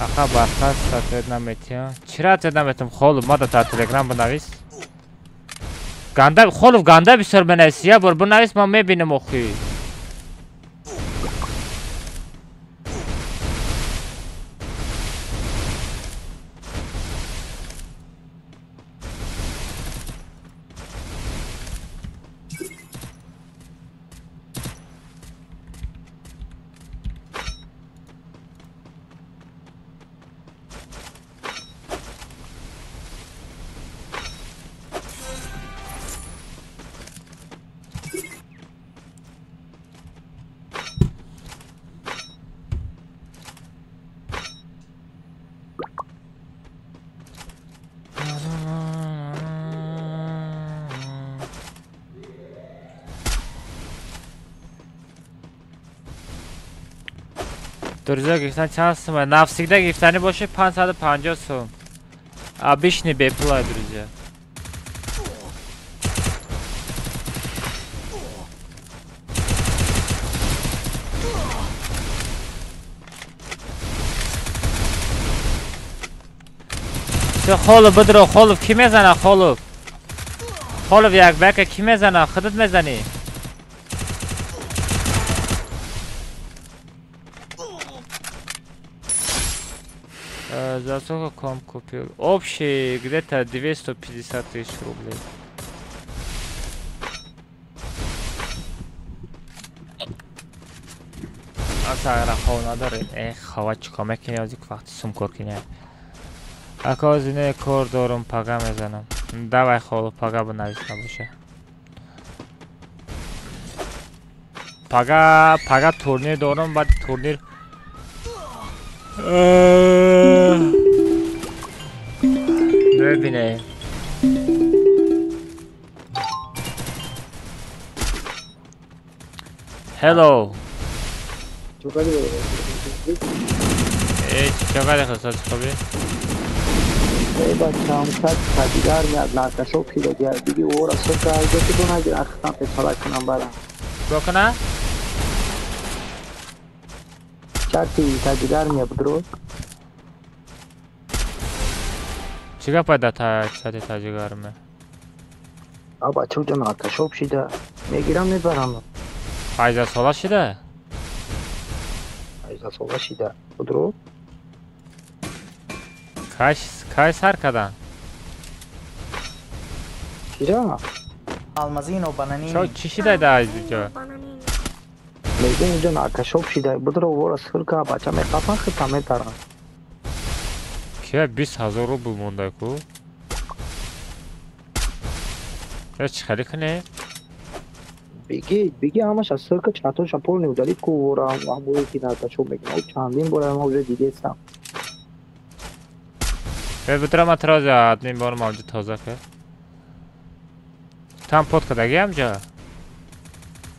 Аха, бархаст ответ наметиҳам. Чира ответ наметиҳам? Холов, ма дар телеграм бинавис. Ганда, Холов, ганда бисёр бинавис. Як бор бинавис, ман мебинам охи. Друзья, гирифтан чанд сум? Навсегда гирифтанӣ боше 550 сум. Обычный бепула, друзья. Всё, Холов бидро, Холов ки мезана, Холов? Холов як бака ки мезана? Худат мезанӣ? За сколько комп купил? Общий где-то 250 тысяч рублей. Асагра хов надорем. Эх, хава чико мекунӣ ҳозир вақти сум кор кунӣ. Ака ҳозир не кор дорум, пага мезанам. Давай холу, пага бинавис набоша. Пага, пага турнир дорум, баъд турнир бибинем. Hello. Чӣ кардӣ хусрат хобӣ? Эй бачаам, сад дигар меяд наркашо пидодия диги ора сока ҷоки ду нагиран хитам песалак кунам барам. Чико куна? Чати тадигар меяд будро. Чӣ гапа да чати таҷигарме? А бача уҷа наркашоб шида. Мегирам мебарам. 18 сола шида? 18 сола шида. Будро? Кай сар кардан? Чира? Алмазино бананини. Чӣ шида да иҷо? Мегӯям иҷо наркашоб шида. Будро вора сирка бача меқапан хита метарам. Кия 20 ҳазор рубл монда ку? Чӣ хеле кунем? Беги, беги ҳамаша сирка чатоша пол неудалит ку вора ҳамое ки наркашоб мекунад. Чандин бора ма уже дидестам. Бутра ма траза админ бор мавҷуд тоза ка. Там под кадаги ҳамҷа?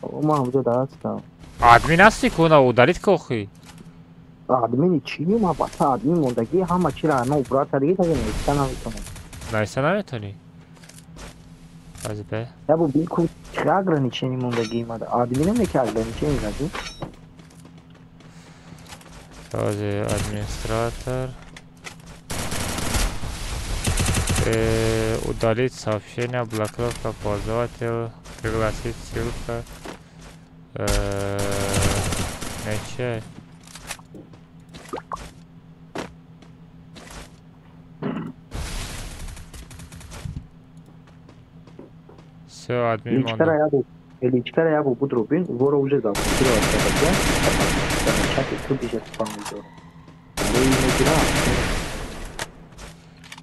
Ма ҳамҷа даастам. Админ ҳасти ку на удалит ку охи? Админи чӣ? Ма бача админ мондагӣ ҳама чиро ана убрат кардагӣ таги нависта наметавонам. Нависта наметавонӣ? Бе. Ябо бин ку чӣ ограничение мондагӣ ма админам яки ограничение задӣ? Този администратор. Удалить сообщение, блокировка пользователя, пригласить ссылка. Нече. Все, админ монда. Личкара ябу будро бин, вора уже заблокировать кардагия. Чати ту биша спам медорам. Барои мегирам.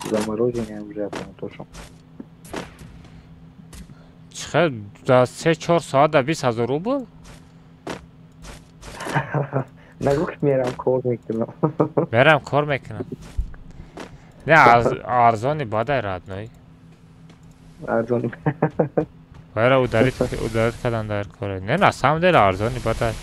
Заморожение уже автоматошо. Чихел за 3-4 соат да 20 ҳазор рубл? Нагӯ ки мерам кор мекунам. Мерам кор мекунам. Не, арзони бадай родной. Арзони. Вайра удалить кардан дар коре. Не, на самом деле арзони бадай.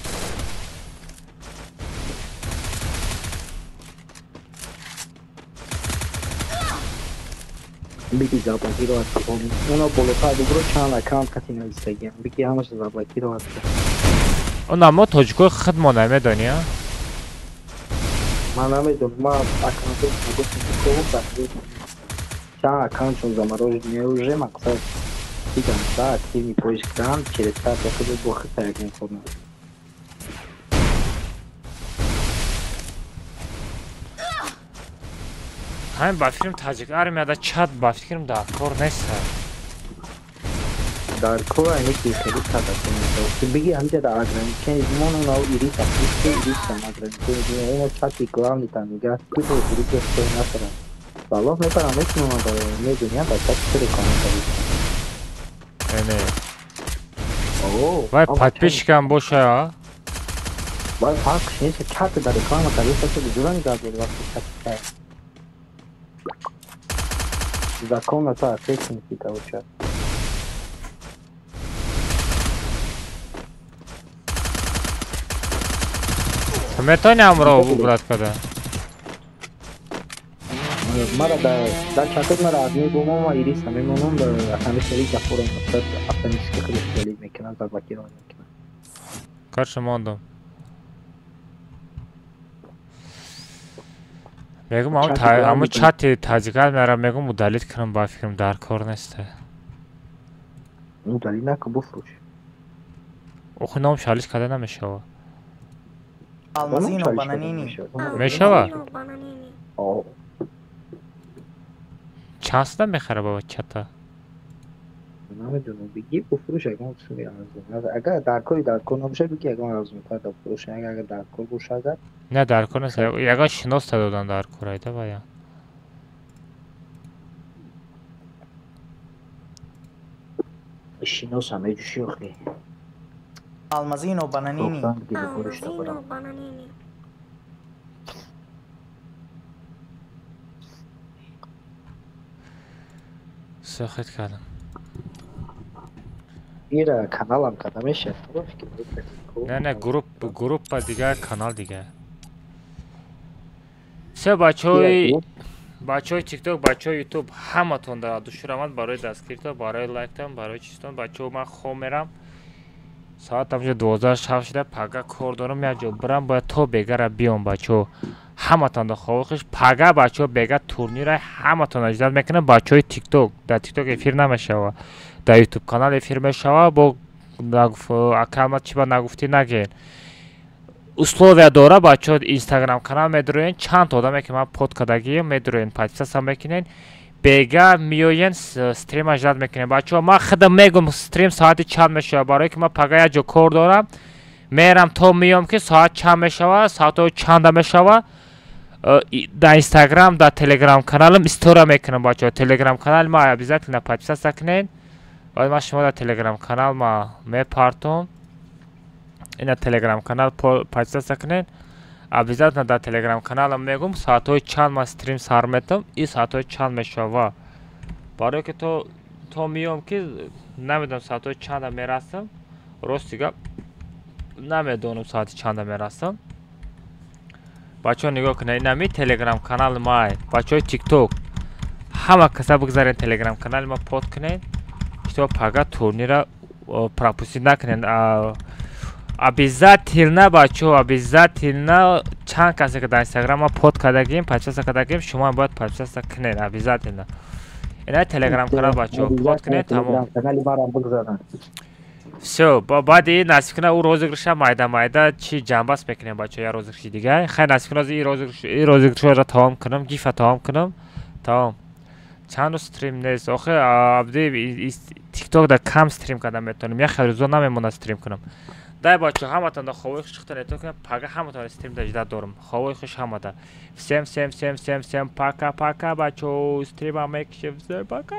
Биги заблокировать кунем. Уно болотар бубро чанд аккаунт кати нависагиам. Биги ҳамаша заблокировать кун. Уна мо тоҷикои худмо намедонӣ, а? Ман намедонам, ман аккаунтҳои гуфтам, чанд аккаунтшон замороженные уже, мақсад дидам, да, активный поиск кардам, через карта худ бо хита ягон кор надорам. Ҳамин ба фикрам таҷик армияда чат ба фикрам дар кор нест. Дар кор ай неки хеле када кунед. Биги ҳамҷа да ограничение моно нав ириса, ириса ограничение оно чати главный там нигаҳ типо ириса стой насара. Валлоҳ мепарам метунам барои медуням ба чат чӣ реклама кардӣ. Не. Вай подписчикам боша, а? Вай фарқш нест, чат да реклама кардӣ, саса ҷура нигаҳ дорӣ вақти чат чай. Закон на то ответственности короче. Ту метавонӣ ҳамроҳ убрат када? Мара дар чатот мара адми бумома ириса мемонам ҳами сари гафорам мақсад автоматически худаш удалить мекунад, заблокировать мекунад. Короче, мондам. Мегум ҳамун чати таҷик армияро мегум удалить кунам, ба фикрам дар кор нест. Удалить накун, буфрӯш. Охи ном шалиш карда намешава. Алмазино Бананини. Мешава? Алмазино Бананини. Чанд сада мехара баба чата? Намедонам, биги буфрӯш ягон суми арзон. Агар дар кори дар кор набошад, биги ягон арзонтар да фурӯш. Агар дар кор бошад, агар Не, дар кор нест. Ягон шинос додан дар кор айда вая. Шиносам меҷӯшӣ охи. Алмазино Бананини. Гуфтам биги буфрӯш Алмазино дабарам. Бананини. Сохит кардам. Ира каналам када мешавад. Ту фикр мекунӣ? Не, не, группа дигар, канал дигар. Все бачаҳои TikTok, бачаҳои YouTube ҳаматон дар душур омад барои дастгиритон, барои лайктон, барои чизтон. Бачаҳо ман хоб мерам. Соат ҳамҷо 12:07 шуда, пага кор дорам, як ҷо бирам, бояд то бегара биём бачаҳо. Ҳаматон дар хобу хуш. Пага бачаҳо бега турнира ҳаматон аҷдад мекунам. Бачаҳои TikTok, дар TikTok эфир намешава. Дар YouTube канал эфир мешава, бо акама чӣ ба нагуфтӣ нагӯен. Условия дора бачаҳо Instagram канал медуроен, чанд одаме ки ман под кардагием медуроен, подписаться мекунен, бега миёен стрим аждад мекунем. Бачаҳо ман худам мегум стрим соати чанд мешава, барое ки ман пага як ҷо кор дорам, мерам то миём ки соат чанд мешава, соатҳои чанда мешава. Дар Instagram, дар Telegram каналам история мекунам бачаҳо. Telegram канали ма обязательно подписаться кунед. Баъд ман шумо дар Telegram канал ма мепартом. Ина Telegram канал подписаться кунед. Обязательно дар Telegram каналам мегум соатҳои чанд ман стрим сар метам, и соатҳои чанд мешава. Барое ки то миём ки намедонам соатҳои чанда мерасам. Рости гап намедонам соати чанда мерасам. Бачаҳо нигоҳ кунед, инами Telegram канали май, бачаҳои TikTok ҳама каса бигзарен Telegram канали ма под кунед, то пага турнира пропустить накунед. Обязательно бачаҳо, обязательно чанд касе ки дар Instagram ма под кардагим, подписаться кардагим, шумо бояд подписаться кунед обязательно. Ина Telegram канал бачаҳо под кунед, тамом. Канали марам бигзаранд. Всё, баъди насиб кунад ӯ розыгрыша майда майда чи ҷамъбаст мекунем бачаҳо, я розыгрыши дигар. Хай насиб кунад и розыгрыш, и розыгрышро тамом кунам, гифа тамом кунам. Тамом. Чанд рӯз стрим нест. Охи абди TikTok да кам стрим карда метавонем. Я хеле рӯзо намемонад стрим кунам. Дай бачаҳо ҳаматон да хобои хуш худтон эътироф кунед, пага ҳаматон стрим да ждать дорам. Хобои хуш ҳамада. Всем всем всем всем всем пока пока бачаҳо, стрима мекушем. Всем пока.